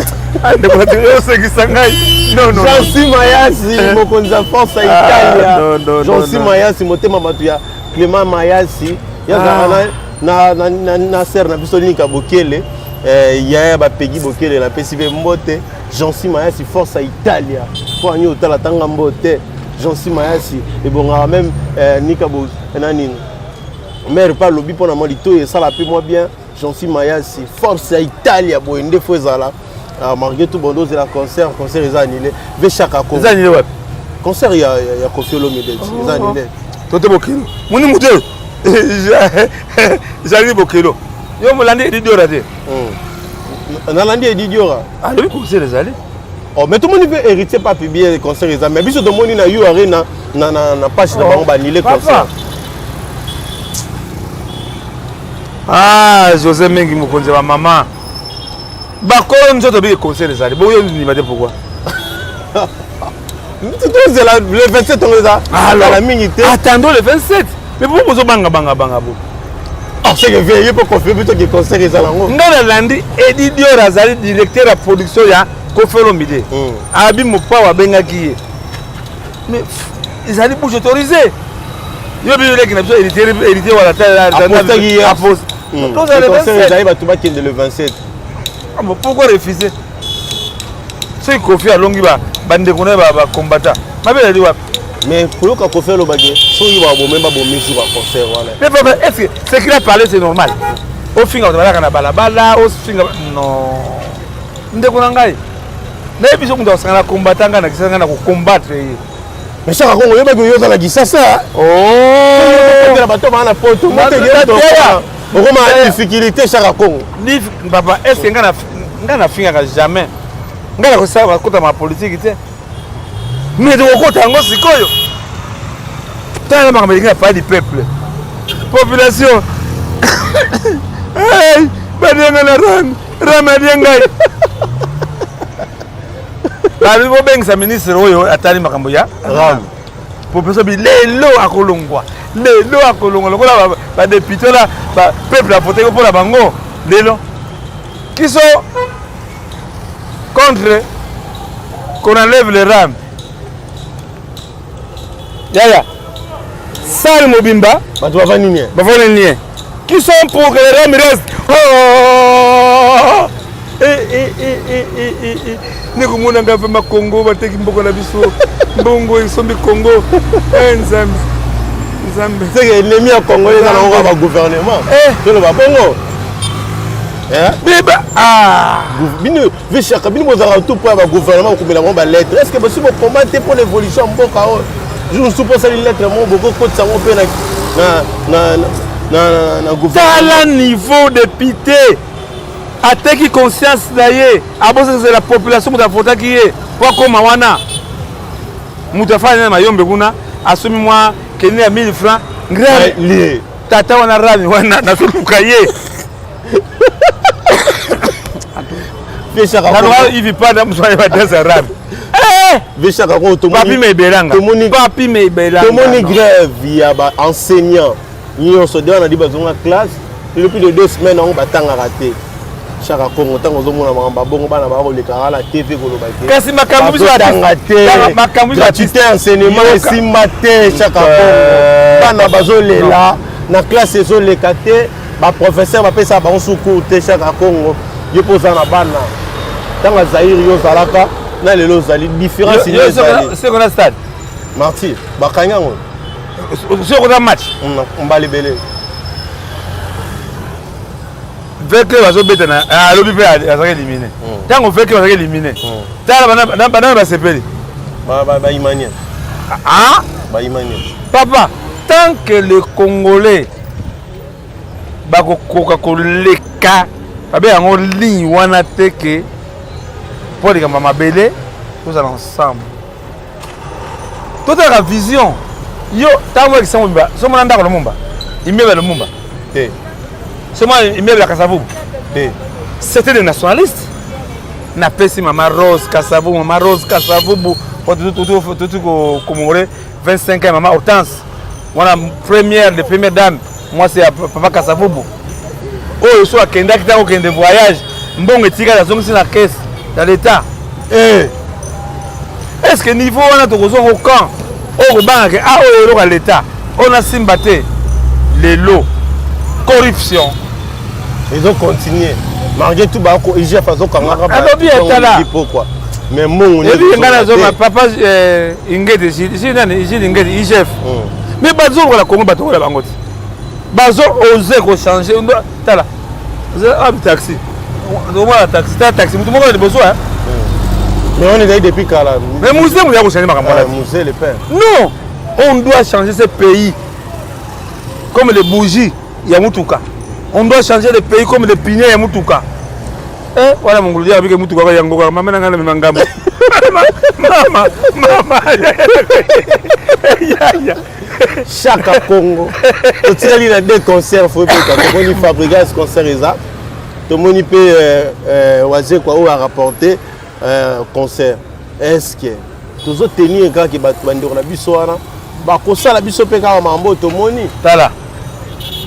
Ndeko osekisa ngai. Non non. Jean-Cy Mayasi, mokonzi ya force ya Italia. Jean-Cy Mayasi, motema bato ya Clément Mayasi, yazalaka na na na na sœur na biso Nika Bokele, eh, yaya ba Peggy Bokele na pesi pe mbote. Jean-Cy Mayasi, force ya Italia. Po anyo otala tanga mbote. Jean-Cy Mayasi ebongaka même eh, Nika Bo nani mère pa lobi pona mwa litoyi esala pe mwa bien. Jean-Cy Mayasi, force ya Italia boye nde fo ezala. Ah, malgré tout bondo ozela concert, concert eza annulé. Ve Chaka Kongo. Eza annulé wapi? Concert ya ya, ya Koffi Olomide oh. eza annulé. Tote Bokelo. Moni moto oyo. Jali Bokelo. Yo molandi Eddy Diora te. Nalandi Eddy Diora. Alobi concert ezali. Oh, mais tomoni mpe héritier pas publié concert eza mais biso tomoni na U Arena na na na page na bango ba annulé concert. Ah, José Mengi mokonzi ya bamama bakolo nzoto biki concert ezali boyo ndima te pourquoi? Tozela le 27 ongo eza kala mingi te. Attendons le 27. Mais pourquoi bozobanga banga banga bo? Ah, c'est que vieux, il peut confirmer plutôt que concert ezala yango. Ngai nalandi Eddy Dior azali directeur ya production ya Koffi Olomide. Abi Mopao abengaki ye. Mais ezali bouche autorisée. Yo bino leki na biso héritier héritier wala ta Apostaki ye. Apost. Tozala le concert 27. ezali bato bakende le 27. Ah, mais pourquoi refuser? Soki Koffi alongi ba bandeko na ye ba combattant. Mabe ezali wapi? Mais koyoka Koffi alobaki soki babome babomi jour ya concert wana. Mais papa, est-ce que ce qu'il a parlé c'est normal? Ofinga bato balaka na balabala, ofinga non. Ndeko na ngai, nayebi biso moto akosangana combattant ngai na kisasa ngai na kocombattre ye. Mais Chaka Kongo oyebaki oyo oza na Kisasa. Oh! Okotela bato baa na poto, okoma na difficulté Chaka Kongo. Papa, est-ce que ngai nafingaka jamais? Ngai nakosala bakota ma politique te. Mais tokokota yango sikoyo. Tala makambo elingi na palais du peuple. Population. Hey, balie ngai na rame, rame alie ngai. Balobi bobengisa ministre oyo atali makambo ya rame. Population bi lelo akolongwa, lelo akolongwa lokola ba député la ba peuple a voté mpo na bango lelo. Qui sont contre qu'on enlève les rames? Yaya, salle mobimba bato bavandi nie, bavandi nie. Qui sont pour que les rames restent? Oh! Eh, eh, eh, eh, eh, eh, eh. Nekomona ngai vraimen Congo bateki mboka na biso mbongo esombi Congo. Eh, Nzambe, Nzambe. C'est que ennemi ya Congo eza nango kaka ba gouvernement. Eh. Toloba bongo. Eh? Beba, ah. Bino, Vishaka, bino bozalaka tout pour ba gouvernement kokomela bango ba lettre. Est-ce que bosi bokoma te pour l'évolution ya mboka oyo? Jour mosusu mpo osali lettre moko bokokotisa yango mpe na na na na na gouvernement. Tala niveau député ateki conscience na ye, abosaki la population moto avotaki ye po akoma wana. Moto afandi na mayombe kuna asomi mwa kende ya 1000 francs ngrame lie tata wana rami wana nazoluka ye. Vishaka Naloka Ivi Panda mosu ayeba danse ya rami. Eh! Vishaka Kongo, tomoni Papi Mebelanga. Tomoni Papi Mebelanga. Tomoni grève ya ba enseignants nyonso de wana di bazonga classe depuis de 2 semaines yango batangaka te. Chaka Kongo ntango ozomona makambo bongo bana bakolekaka na TV koloba te. Kasi makambo biso bazotanga te. Makambo biso gratuité enseignement esimba te. Chaka Kongo bana bazolela na classe ezoleka te, ba professeur bapesaka bango secours te. Chaka Kongo yo mpo oza na bana ntango ya Zaïre yo ozalaka na lelo ozali différence nini ezali? Seko na stade Martyr bakangi yango seko na match mbala ebele. VK bazobeta na alobi mpe azalaki éliminé. Ntango VK bazalaki éliminé, tala bana basepeli. Baimania. Ah? Baimania. Papa, tant que le Congolais bakokoka koleka babe yango ligne wana te ke mpo likambo ya mabele tozala ensemble, totalaka vision. Yo ntango oyekisa mobimba somona ndako Lumumba, immeuble ya Lumumba te, somona immeuble ya Kasavubu te. C'était des nationalistes. Napesi mama Rose Kasavubu, mama Rose Kasavubu, tuti commémorer 25 ans mama Hortense, wana première de première dame, mwasi ya papa Kasavubu. Oyo so akendaki ntango okende voyage, mbongo etikali azongisi na caisse ya l'État. Eh. Est-ce que niveau wana tokozwa yango quand? Oyo kobangaka ah oyo eloko ya l'État, oyo nasimba te. Lelo corruption ezo continuer malgré tout ba ko IGF azokangaka ba alobi etala pokwa mais mbongo ebi ngai nazoma papa eh, ingete Gilles nani Gilles Ingete IGF hmm. mais bazolokola Congo bato kola bango te bazo ose ko changer tala abi taxi omona taxi tala taxi moto moko na liboso hein hmm. mais on ezali depuis kala mais musée moto ya kochanger makambo wana musée le père non on doit changer ce pays comme les bougies ya mutuka on doit changer le pays comme les pneus ya mutuka eh wana mongolo ya bike mutuka ya ngoka mama na ngana mema ngambo mama mama ya ya Chaka Congo totikali na deux concerts fo ebeta tomoni Fabregas concert eza tomoni mpe euh, euh, Wazekwa oyo arapporte euh, concert est ce que tozotenir kaka bato bandeko na biso wana bakosala biso mpe kaka mambo tomoni tala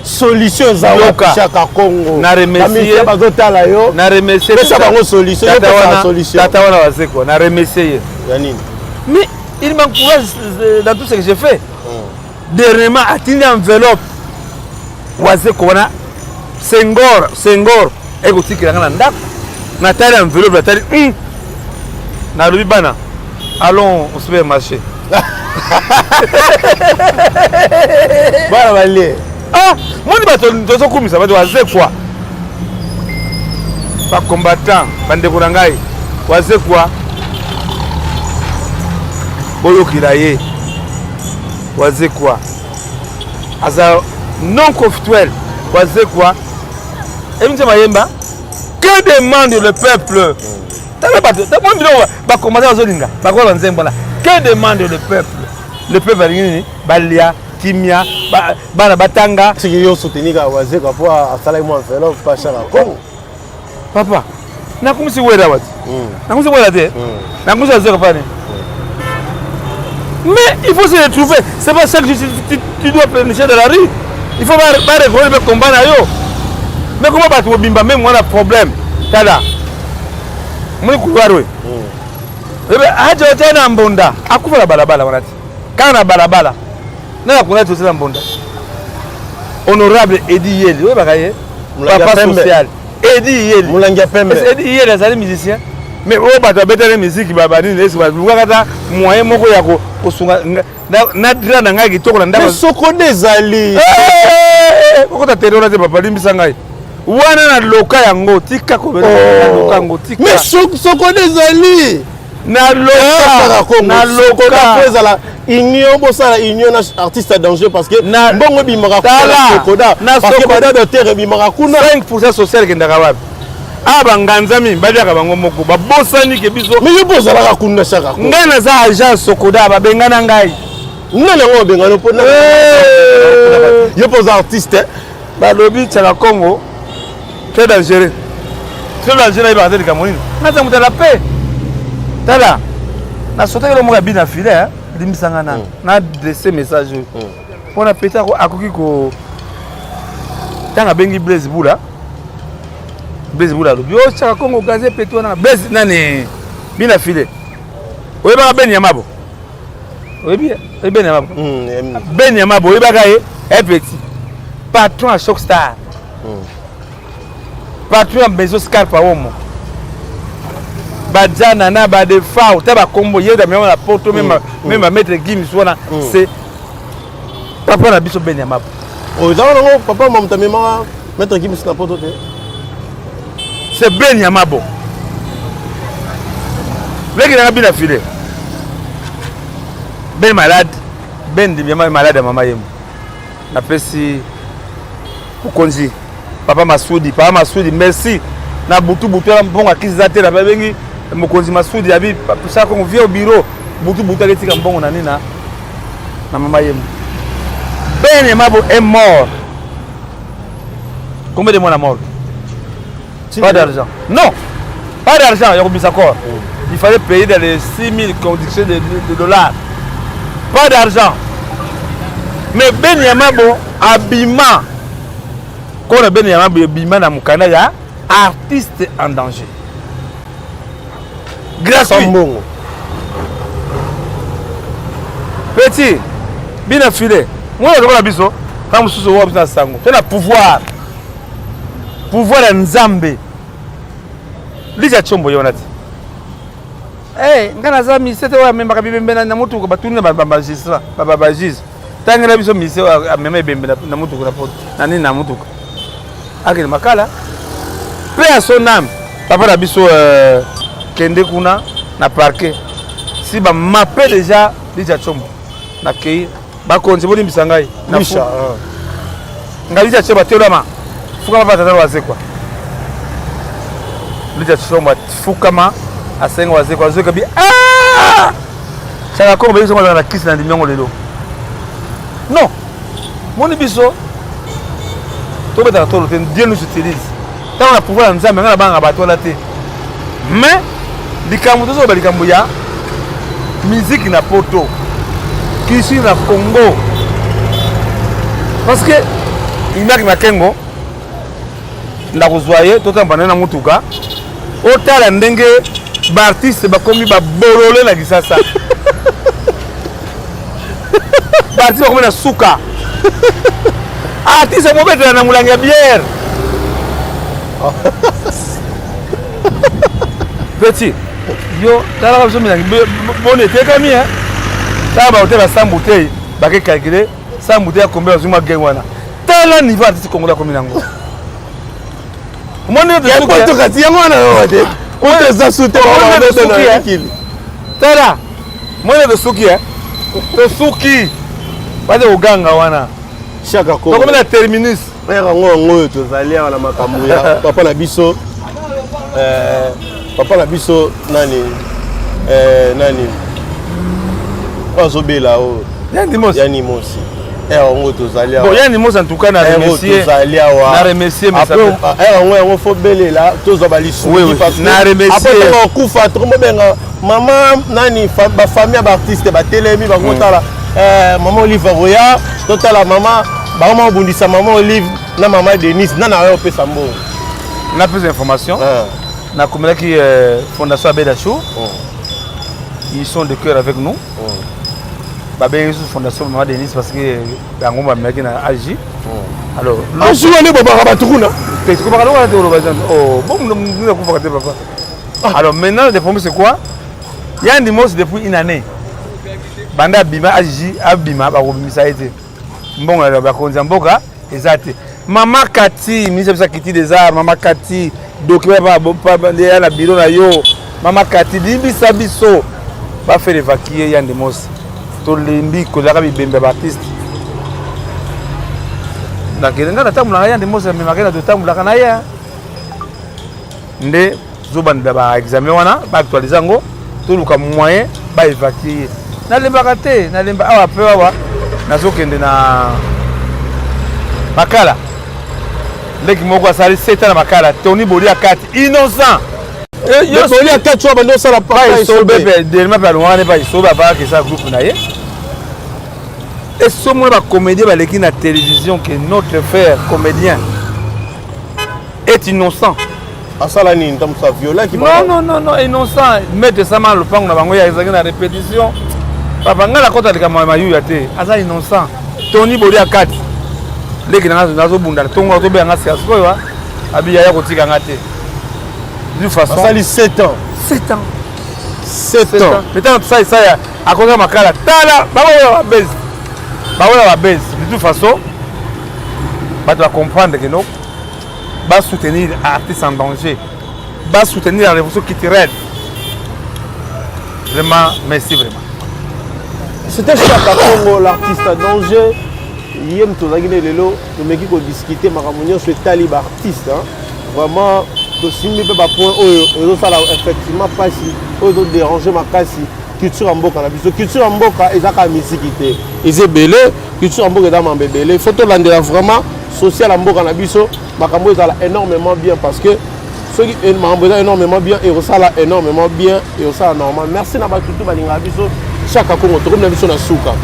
solution eza wapi Chaka Congo na remercier bazotala yo na remercier pesa bango solution yo pesa solution tata wana Wazekwa na remercier ye ya nini mais il m'encourage euh, dans tout ce que j'ai fait mm. dernièrement atindi enveloppe Wazekwa wana Senghor Senghor ekotikela nga na ndako natali enveloppe natali mm. nalobi bana allons au supermarché bana balie ah moni bato tozokumisa bato Wazekwa bacombattant bandeko na ngai Wazekwa boyokela ye Wazekwa aza non conflictuel Wazekwa ebinisa mayemba que demande le peuple tala bato mwa biloko bacombattant bazolinga bakola nzembo wana que demande le peuple le peuple alingi nini balia kimia bana batanga soki yo soutenir kaka Wazekwa mpo asalaki mwa enveloppe mpo Chaka Congo papa nakumisi wera wati hmm. nakumisi wera te hmm. nakumisi Wazekwa pani mais il faut se retrouver c'est pas chaque jour tu, tu, tu dois pleurnicher de la rue il faut ba reconnaître mpe combat na yo mais comment bato mobimba meme wana problème tala moni couloir oyo aja otya na mbonda akufa na balabala wana te kaka na balabala nana kuna tosi na mbonda honorable Edi Yeli oyebaka ye papa social Edi Yeli molangi ya pembe Edi Yeli azali musicien mais oyo bato babetaki miziki banini esi balukaka ata moyen moko ya kosunga na dra na ngai kitoko na ndako sokode ezali okota tere wana te papa limbisa ngai wana na loka yango tika kobela yango tika mais sokode ezali na loka na loka ezala union bosala union na artiste ya danger parce que mbongo ebimaka kuna sokoda parce que bada docteur ebimaka kuna 5% social ekendaka wapi awa banganzami baliaka bango moko babosani ke biso mais yo mpo ozalaka kuna Chaka ngai naza agent sokoda babengana ngai nani yango babengana mpo yo mpo oza artiste balobi Chaka Congo très dangereux très dangereux nayebaka te likambo nini naza moto ala pe tala nasotaki elo moko ya bina filet limbisa nga nano na adresse message oyo mpona peti akoki ko ntango abengi Blaise Bula Blaise Bula alobi o Chaka Congo gaze peti wana Blaise nani bina filet oyebaka beni ya mabo oyebi beni ya mabo beni ya mabo oyebaka ye petit patron ya Choc Star patron ya maison Scarpa omo bajana na badefao ta bakombo ye damema na poto meme bamaître Gims wana c'est papa na biso beni ya mabo eza wana ngo papa mamuta amemaka maître Gims na poto te c'est beni ya mabo leki nanga bina file ben malade ben ndimbiama malade ya mama yemo napesi mokonzi papa Masudi papa Masudi merci na butu butu wana mbongo akisi eza te na babengi mokonzi Masudi abi Chaka Congo viens au bureau butu butu aketika mbongo na nini na mama yemo Ben Mabo est mort combien de mois na mort pas d'argent non. Pas d'argent ya kobimisa corps. Il fallait payer dans les 6000 conditions de dollars. Pas d'argent. Mais Ben Yamabo abima. Corps ya Ben Yamabo ebima na mokanda ya artiste en danger. Gratuit. Mbongo. Petit, bina filet. Moi, je na biso, ntango mosusu owa biso na sango. To na pouvoir. Pouvoir ya Nzambe. Lija Tshombo ye wana te. Hey, nga naza mise te oyo amemaka bibembe na motuka batuni na bamagistrat bajuge tangela biso mise oyo amema ebembe na motuka na poto na nini na motuka akende makala mpe ya son ame papa na biso euh, kende kuna na parquet si bamape déjà Lija Tshombo nakei bakonzi bolimbisa ngai ngai Lija Tshombo atelama fukama pa tata wazekwa Lija Tshombo afukama asenga wazekwa azoka bi ah! Chaka Kongo bayebisa ngo azala na kisi na ndimi yango lelo non moni biso tobetaka tolo te Dieu nous utilise ntango na pouvoir ya Nzambe ngai nabangaka bato wana te mais likambo tozoloba likambo ya miziki na poto culture na Congo parce que Imaki Makengo ndakozwa ye totamba naye na motuka otala ndenge baartiste bakomi babolole na Kisasa baartiste bakomi na suka artiste mobetela na molangi ya bière petit yo talaka biso milangi boni etekami tala bahotel ya 100 bouteille bake calcule 100 bouteille ya combien bazwi mwa geng wana tala niveau artiste congolais akomi nango omoni yango wana yo te oyo eza sute tala moni tosuki tosuki baza koganga wana Chaka Kongo tokomi na terminus frère yango yango oyo tozali awa na makambo ya papa na biso euh, papa na biso nani euh, nani oyo azobela oyo Yandi Mosi Yani Mosi heure yango tozali awa bon Yandi Mosi en tout cas na remercier tozali awa na remercier mais après heure yango yango faut belela tozwa ba lisuki parce que na remercier après tokokufa tokomobenga mama nani ba famille ya ba artiste batelemi bakotala eh, mama Olive akoya totala mama bakoma kobundisa mama Olive na mama Denise nani akoya kopesa mbongo na plus d'informations ah. nakomelaki euh, fondation Abed Achour oh. Ils sont de cœur avec nous oh. Babengi biso fondation mama Denise parce que yango bamemaki na AJ oh. Alors AJ wana ebobaka bato kuna kobaka lokola te oloba oh bon nakufaka te papa. Alors maintenant le problème c'est quoi? Yandi Mosi depuis une année banda abima AJ abima bakobimisa ye te mbongo ya bakonzi ya mboka eza te. Mama Kati ministre bisa kiti des arts mama Kati document ya na bureau na yo mama Kati limbisa biso ba faire évacuer Yandi Mosi tolembi kozalaka bibembe ya baartiste nakende ngai natambolaka Yandi Mosi amemaka na totambolaka na ye nde tozobandela ba examen wana ba actualiser yango toluka moyen ba évacuer ye nalembaka te nalemba awa mpe awa nazokende na makala leki moko asali seta na makala Tony Boli akati innocent Boli akati oyo bandi osala pa esobe mpe delema mpe alongaka ne pa esobe avakaka esa groupe na ye esomona bacomédien baleki na télévision que notre frère comédien est innocent asala nini ntango mosusu aviolaki non non non non innocent maître sama lopango na bango ya ezalaki na répétition papa ngai nakota likambo ya mayuya te aza innocent Tony Boli akati leki na ngai nazobunda ntongo azobenga ngai sika sikoyo abi yaya kotika ngai te d'une façon asali 7 ans 7 ans 7 ans mais ntango tosala esaya akoza makala tala bango babese bango na babese de toute façon bato bacomprendre que no basoutenir artiste en danger basoutenir la révolution culturelle vraiment merci vraiment. C'était Chaka Congo, l'artiste en danger. Ye moto ozalaki nde lelo tomeki kodiscute makambo nyonso etali baartiste vraiment tosimbi mpe bapoint oyo ezosala effectivement mpasi oyo ezoderange makasi culture ya mboka na biso. Culture ya mboka eza kaka miziki te, eza ebele. Culture ya mboka eza mambo ebele. Il faut tolandela vraiment social ya mboka na biso, makambo ezala énormément bien parce que Soki makambo eza énormément bien, ekosala énormément bien, ekosala normal. Merci na bato tu balingaka biso. Chaka Kongo, tokomi na biso na suka.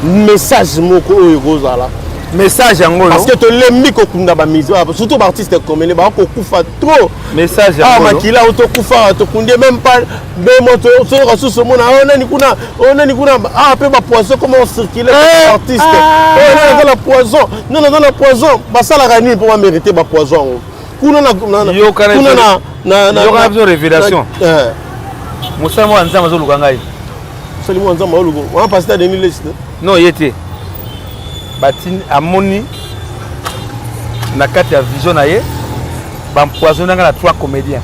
Message moko oyo ekozala message yango parce que tolembi kokunda bamusicien, surtout baartiste comédien bakokufa trop. Message yango makila oyo tokufa, tokundi même pas deux mois, toyoka susu omona oyo nani kuna, oyo nani kuna. Ah, mpe bapoison, comment circule artiste oyo nani aza na poison, nani aza na poison. Basalaka nini mpo bamérite bapoison yango kuna na kuna na yoka biso révélation? Mosala moko ya Nzambe azoluka ngai. Mosali moko ya Nzambe azoluka wana, pasteur Denis Lessie? Non, ye te. Batini amoni na kati ya vision na ye, baempoisonne nga na trois comédiens.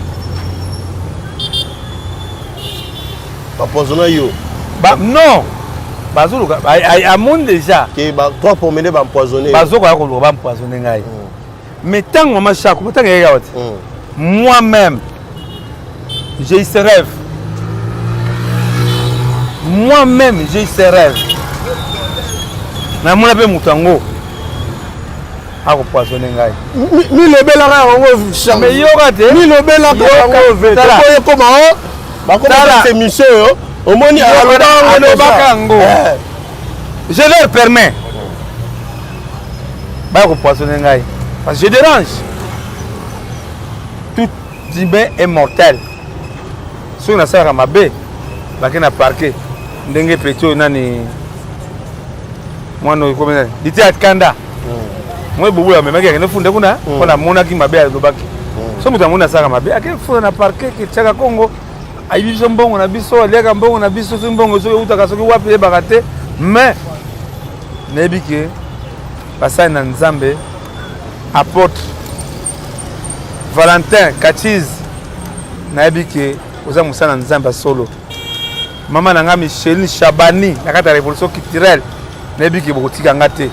Baempoisonne yo? Ba, non, bazoluka, amoni déjà. Ke ba trois comédiens baempoisonne. Bazokoya koluka baempoisonne ngai. Mais ntango mama Chako, ntango eyaki awa te, moi-même j'ai eu ce rêve, moi-même j'ai eu ce rêve. Namona mpe moto yango akopoisonne ngai. Milobelaka yango. Mais yoka te. Milobelaka yango ekoma o bakoma émission oyo omoni. Alobaka yango. Je leur permets baya kopoisonne ngai parce que je dérange. Tout humain est mortel. Soki nasalaka mabe, bake na parquet. Ndenge petit oyo nani, mwana oyo komi nani, lite ya kanda moi bobo amemaki, akende funda kuna mpo namonaki mabe alobaki. So moto amoni asalaka mabe, ake funda na parquet. Ketiaka Kongo ayibi biso mbongo na biso, aliaka mbongo na biso. Soki mbongo soki eutaka soki wapi, eyebaka te. Mais nayebi ke basali na Nzambe, apôtre Valentin Katise, nayebi ke oza mosala na Nzambe ya solo. Mama na nga Micheline Chabani na kati ya Révolution culturelle, nayebi ke bokotika nga te.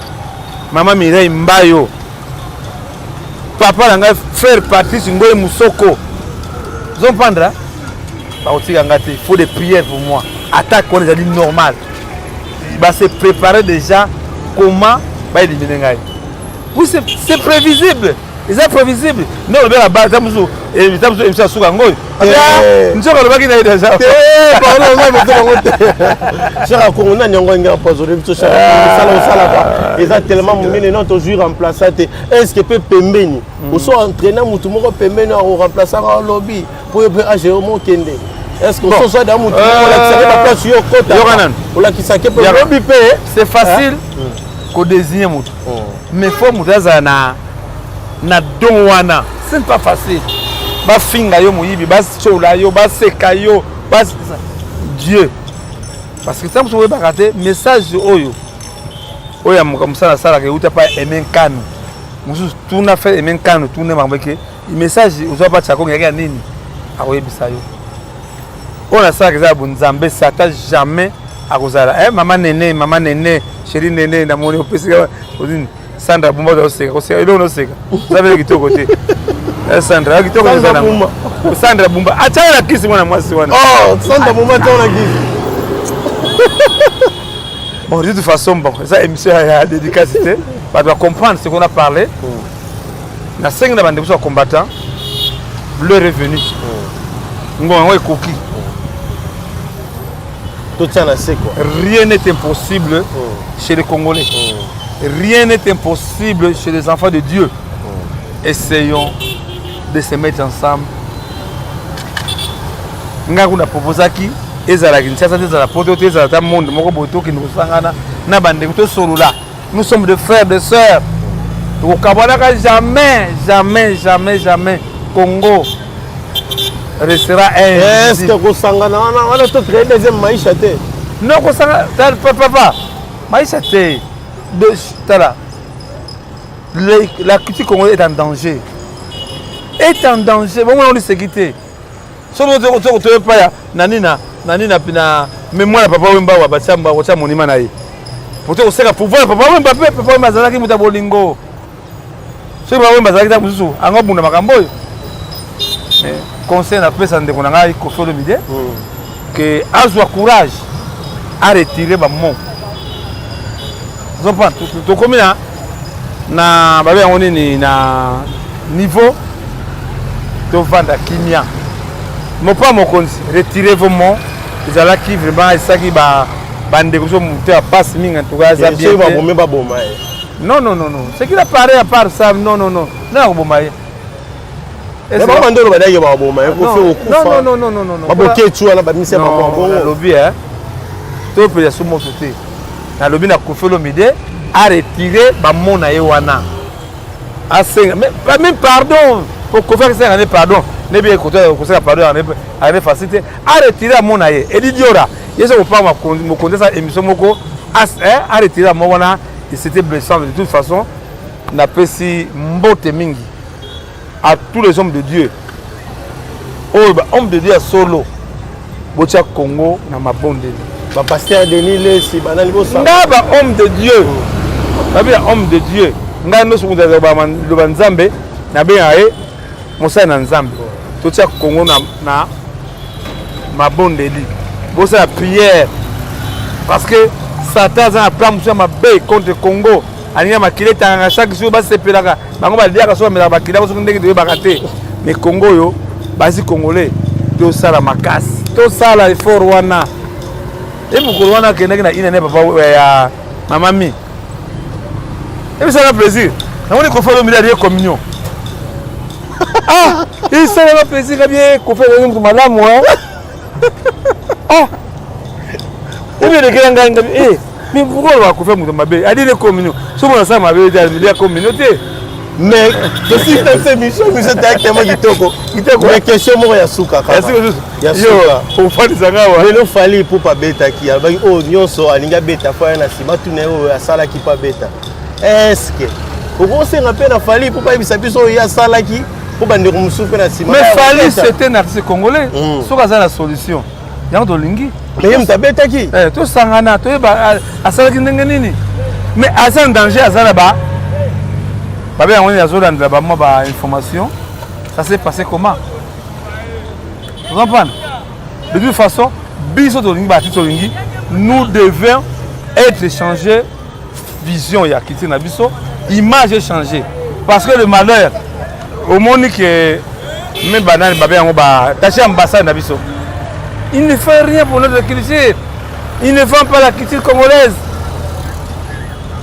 Mama Mireille Mbayo, papa na ngai frère Patrice Ngoye Musoko, ozompandra, bakotika nga te. Il faut des prières pour moi. Attaque wana ezali normal, base préparer déjà comment baélimine ngai. Oui, c'est prévisible, eza prévisible. Nde olobeka ba ta mosusu, ta mosusu émission asuka yango oyo. Nzoka alobaki na ye déjà. Chaka Kongo, nani yango alingi empoisonne biso? Chaka, mosala osalaka eza tellement monene, non tozwi remplaça te. Est ce que mpe pembeni oso entraîne motu moko pembeni akoremplaçaka olobi mpo yo mpe age yo mokende? Est ce que ososo ada motu moko olakisaki baplace yo okota, olakisaki mpe lobi mpe? C'est facile kodésigne motu, mais faut moto azala na don wana. Ce n'est pas facile. Bafinga yo moyibi, basola yo, baseka yo, Dieu, parce que ntango mosusu oyebaka te message oyo oyo ya mosala asalaka euta pa Aime Nkanu mosusu. Tuna fe Aime Nkanu, tuna makambo eke message ozwa pa Chakongo yaki ya nini, akoyebisa yo. Oyo nasalaka eza ya bonzambe. Satan jamais akozala. Mama Nene, mama Nene, chéri Nene, namoni opesi nini. Sandra Bumba, ozoseka koseka eloko noseka, oza pele kitoko te. Sandra kitoko eza nango. Sandra Bumba atiaka na kisi mwana mwasi wana. Oh, Sandra Bumba atiaka na kisi. Bon, de toute façon, bon, eza émission ya dédicace te, bato bacomprendre ce qu'on a parlé. Nasengi na bandeko biso ya combattant, l'heure est venue, ngonga yango ekoki. Totia na se quoi. Rien n'est impossible chez les Congolais, rien n'est impossible chez les enfants de Dieu. Essayons de se mettre ensemble. Ngai kuna proposaki ezala Kinshasa te, ezala Poto te, ezala ta monde moko boye, tokende kosangana na bandeko, tosolola. Nous sommes des frères, des sœurs, tokokabwanaka jamais, jamais, jamais, jamais. Congo restera un. Est ce que kosangana wana wana to créer deuxième maisha te? Non, kosanga papa maisha te. Tala, la culture congolaise est en danger, est en danger. Bongo na oliseki te. Soki toye pa ya nani na nani na mémoire ya Papa Wemba, wa batia bakotia monument na ye po te koseka pouvoir ya Papa Wemba. Mpe Papa Wemba azalaki moto ya bolingo. Soki Papa Wemba azalaki ta mosusu, ango abunda makambo oyo. Conseil napesa ndeko na ngai Koffi Olomide ke azwa courage, aretire bamo ozomprendre. Tokomi na babe yango nini na niveau. Tovanda kimia. Mopa mokonzi, retirez vos mots. Ezalaki vraiment esaki ba bandeko biso moto ya pasi mingi en tout cas eza bien. Soki baboma ye. Non non non non. Ce qu'il a parlé à part ça, non non non. Non akoboma ye. Bango nde oloba daki bakoboma ye kofi okufa. Non non non non non. Baboketsu wana babimisi ya bango bongo. Nalobi hein. Topela so moto te. Nalobi na Koffi Olomide a retirer ba mots na ye wana. Asenga mais même pardon po Koffi asenga ne pardon. Ne bien koto kosenga pardon ane facile te. A retirer mot na ye. Edi Diora ye so kopanga mokonzi sa émission moko a retirer mot wana et c'était blessant de toute façon. Napesi mbote mingi à tous les hommes de Dieu. Oyo ba hommes de Dieu ya solo botia Congo na mabondeli. Ba pasteur Denis Lessi banani bosanga. Nga ba homme de Dieu. Babi ya homme de Dieu. Nga ndoso mutu ba loba Nzambe na benga ye mosali na Nzambe. Totia Congo na mabondeli. Bosala prière parce que Satan aza na plan mosusu ya mabe contre Congo. Alinga makila etangaka chaque jour basepelaka bango baliaka so bamelaka makila soki ndenge toyebaka te. Mais Congo oyo basi congolais tosala makasi, tosala effort wana. E mokolo wana akendaki na ina ne papa ya mama mi ebisaka plaisir namoni Koffi Olomide alie communion. Ah, esalaka plaisir kabi Koffi azali moto malamu hein. Ah, ebelekela ngai ngabi eh, mais pourquoi olobaka Koffi moto mabe alie communion soki mona asala mabe te alia communion te. Mais tosi na émission émission directement kitoko. Kitoko. Mais question moko ya suka kaka. Ya suka susu. Ya suka. Yo, ofandisa nga wa. Lelo Fally Ipupa abetaki, alobaki oyo nyonso alingi abeta fo aya na nsima tuna ye oyo asalaki mpo abeta. Est-ce que okosenga mpe na Fally Ipupa ayebisa biso oyo ye asalaki mpo bandeko mosusu mpe na nsima? Mais Fally c'est un artiste congolais. Soki aza na solution yango tolingi. Mais ye moto abetaki. Eh, tosangana toyeba asalaki ndenge nini. Mais aza en danger, aza na ba babe yango nini azolandela ba mwa ba information. Ça s'est passé comment? Vous comprenez? De toute façon, biso tolingi ba artiste tolingi, nous devons être changés vision ya culture na biso, image est changée. Parce que le malheur, omoni que même banani babe yango ba taché ambassade na biso. Il ne fait rien pour notre culture. Il ne vend pas la culture congolaise.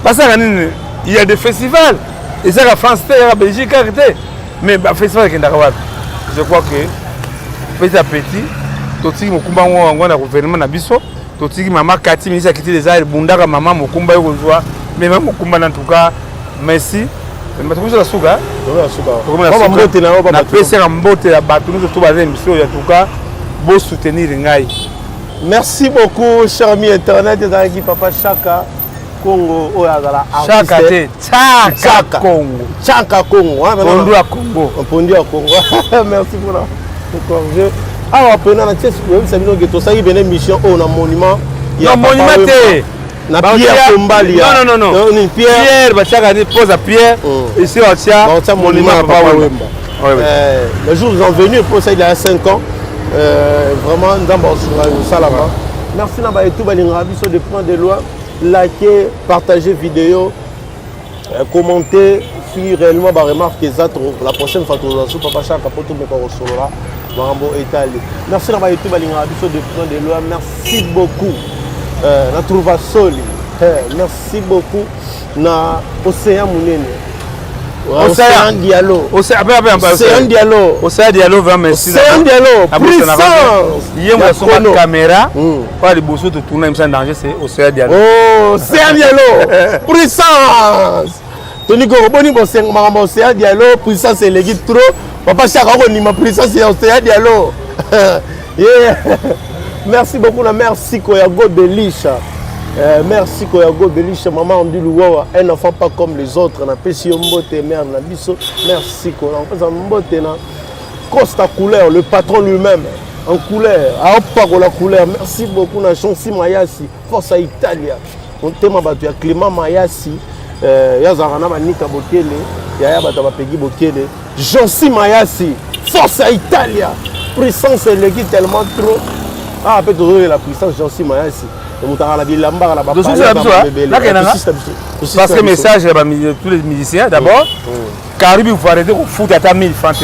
Parce que il y a des festivals. Et ça, la France, la Belgique, mais le festival est je crois que petit à petit, totiki mokumba ngo na gouvernement na biso, totiki mama Kati ministre ya culture des arts bundaka mama mokumba yo kozwa, mais mama mokumba en tout cas merci. Mais tokomi na suka, Tokomi na suka. Mbote na yo, na pesa mbote ya bato nyonso to baza émission en tout cas bo soutenir ngai. Merci beaucoup cher ami internet ezalaki papa Chaka Congo oyo azala Chaka te, Chaka Congo. Chaka Congo, hein, Pondu ya Congo. Pondu ya Congo. Merci pour la corrigé. Awa pena na ties koyebisa bino ke tosali bene mission oyo na monument ya Non, monument te. Na Pierre Tombali ya. Non, non, non, non. Ni Pierre. Pierre, batiaka ni pose à Pierre. Ici, on tient Batia monument ya Papa Papa Wemba. Wemba. Ouais, ouais. Le jour où nous sommes venus, pour ça, il y a 5 ans. Vraiment, nous avons salama. Merci na ba etu balinga biso de prendre de loin, liker, partager vidéo, commenter si réellement ba remarque eza trop. La prochaine fois toza sous Papa Chaka po to meka kosolola makambo etali. Merci na ba etu balinga biso de prendre de loin. Merci beaucoup. Na trouva soli. Merci beaucoup na Océan Munene. Océan Diallo. Océan, après, après, après, Océan Diallo. Océan Diallo, vraiment, merci. Océan Diallo, puissance. Ye mo asomba caméra. Kwa liboso to tourner émission en danger, c'est Océan Diallo. Oh, Océan Diallo, puissance. Tony Koro, boni bo senga makambo Océan Diallo, puissance eleki trop. Papa Chaka okondima puissance ya Océan Diallo. Yeah. Merci beaucoup na merci Koyago Belisha. Merci Koyago Belisha, maman Andy Luwawa, un enfant pas comme les autres. Na pesi yo mbote mère na biso. Merci Kola. On pesa mbote na Costa Couleur, le patron lui-même en couleur. A pas la couleur. Merci beaucoup na Chancy Mayasi, Force à Italia. On tema bato ya Clément Mayasi, ya zarana banika bokele, ya ya bato ba pegi bokele. Chancy Mayasi, Force à Italia. Puissance eleki tellement trop. Ah, peut-être que la puissance Chancy Mayasi. Mutaka la bilamba la ba Dosusu na biso, hein? bebele. Là, qu'il y en a. Dosusu na biso. Dosusu Parce na que biso. message ya ba tous les musiciens d'abord. Caribe, il faut arrêter de foutre à ta 1000 francs.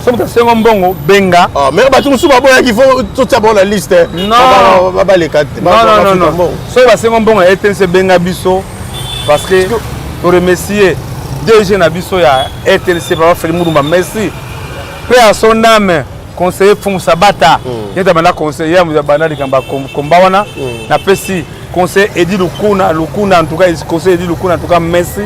Soki moto asengo mbongo, benga. Ah, mais bato mosusu baboyaki, faut totia bango na liste. Non. Babaleka te. Non, non, non, non. Soki basengo mbongo ya RTNC, benga biso, parce que toremercie DG na biso ya RTNC, papa Feli Murumba, merci, mpe à son âme, conseiller Fumu Sabata. Ye banda conseiller ya banda likambo ya komba wana. Napesi conseiller Edi Lukuna Lukuna, en tout cas conseiller Edi Lukuna, en tout cas merci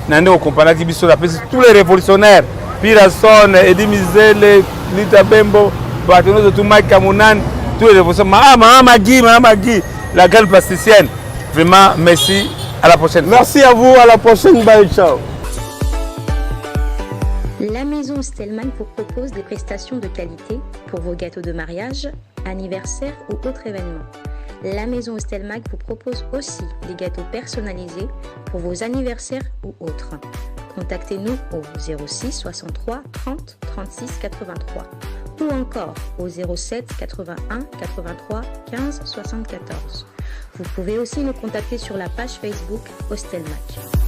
na ndenge okompanaki biso. Napesi tous les révolutionnaires, Pirason, Edi Mizele, Lita Bembo, bato nyonso tu, Mike Kamunani, tous les révolutionnaires, ah, Mama Magui, Mama Magui, la grande plasticienne, vraiment merci, à la prochaine. Merci à vous, à la prochaine, bye, ciao. La maison Stellman vous propose des prestations de qualité pour vos gâteaux de mariage, anniversaire ou autres événements. La maison Stelmag vous propose aussi des gâteaux personnalisés pour vos anniversaires ou autres. Contactez-nous au 06 63 30 36 83 ou encore au 07 81 83 15 74. Vous pouvez aussi nous contacter sur la page Facebook Hostelmac.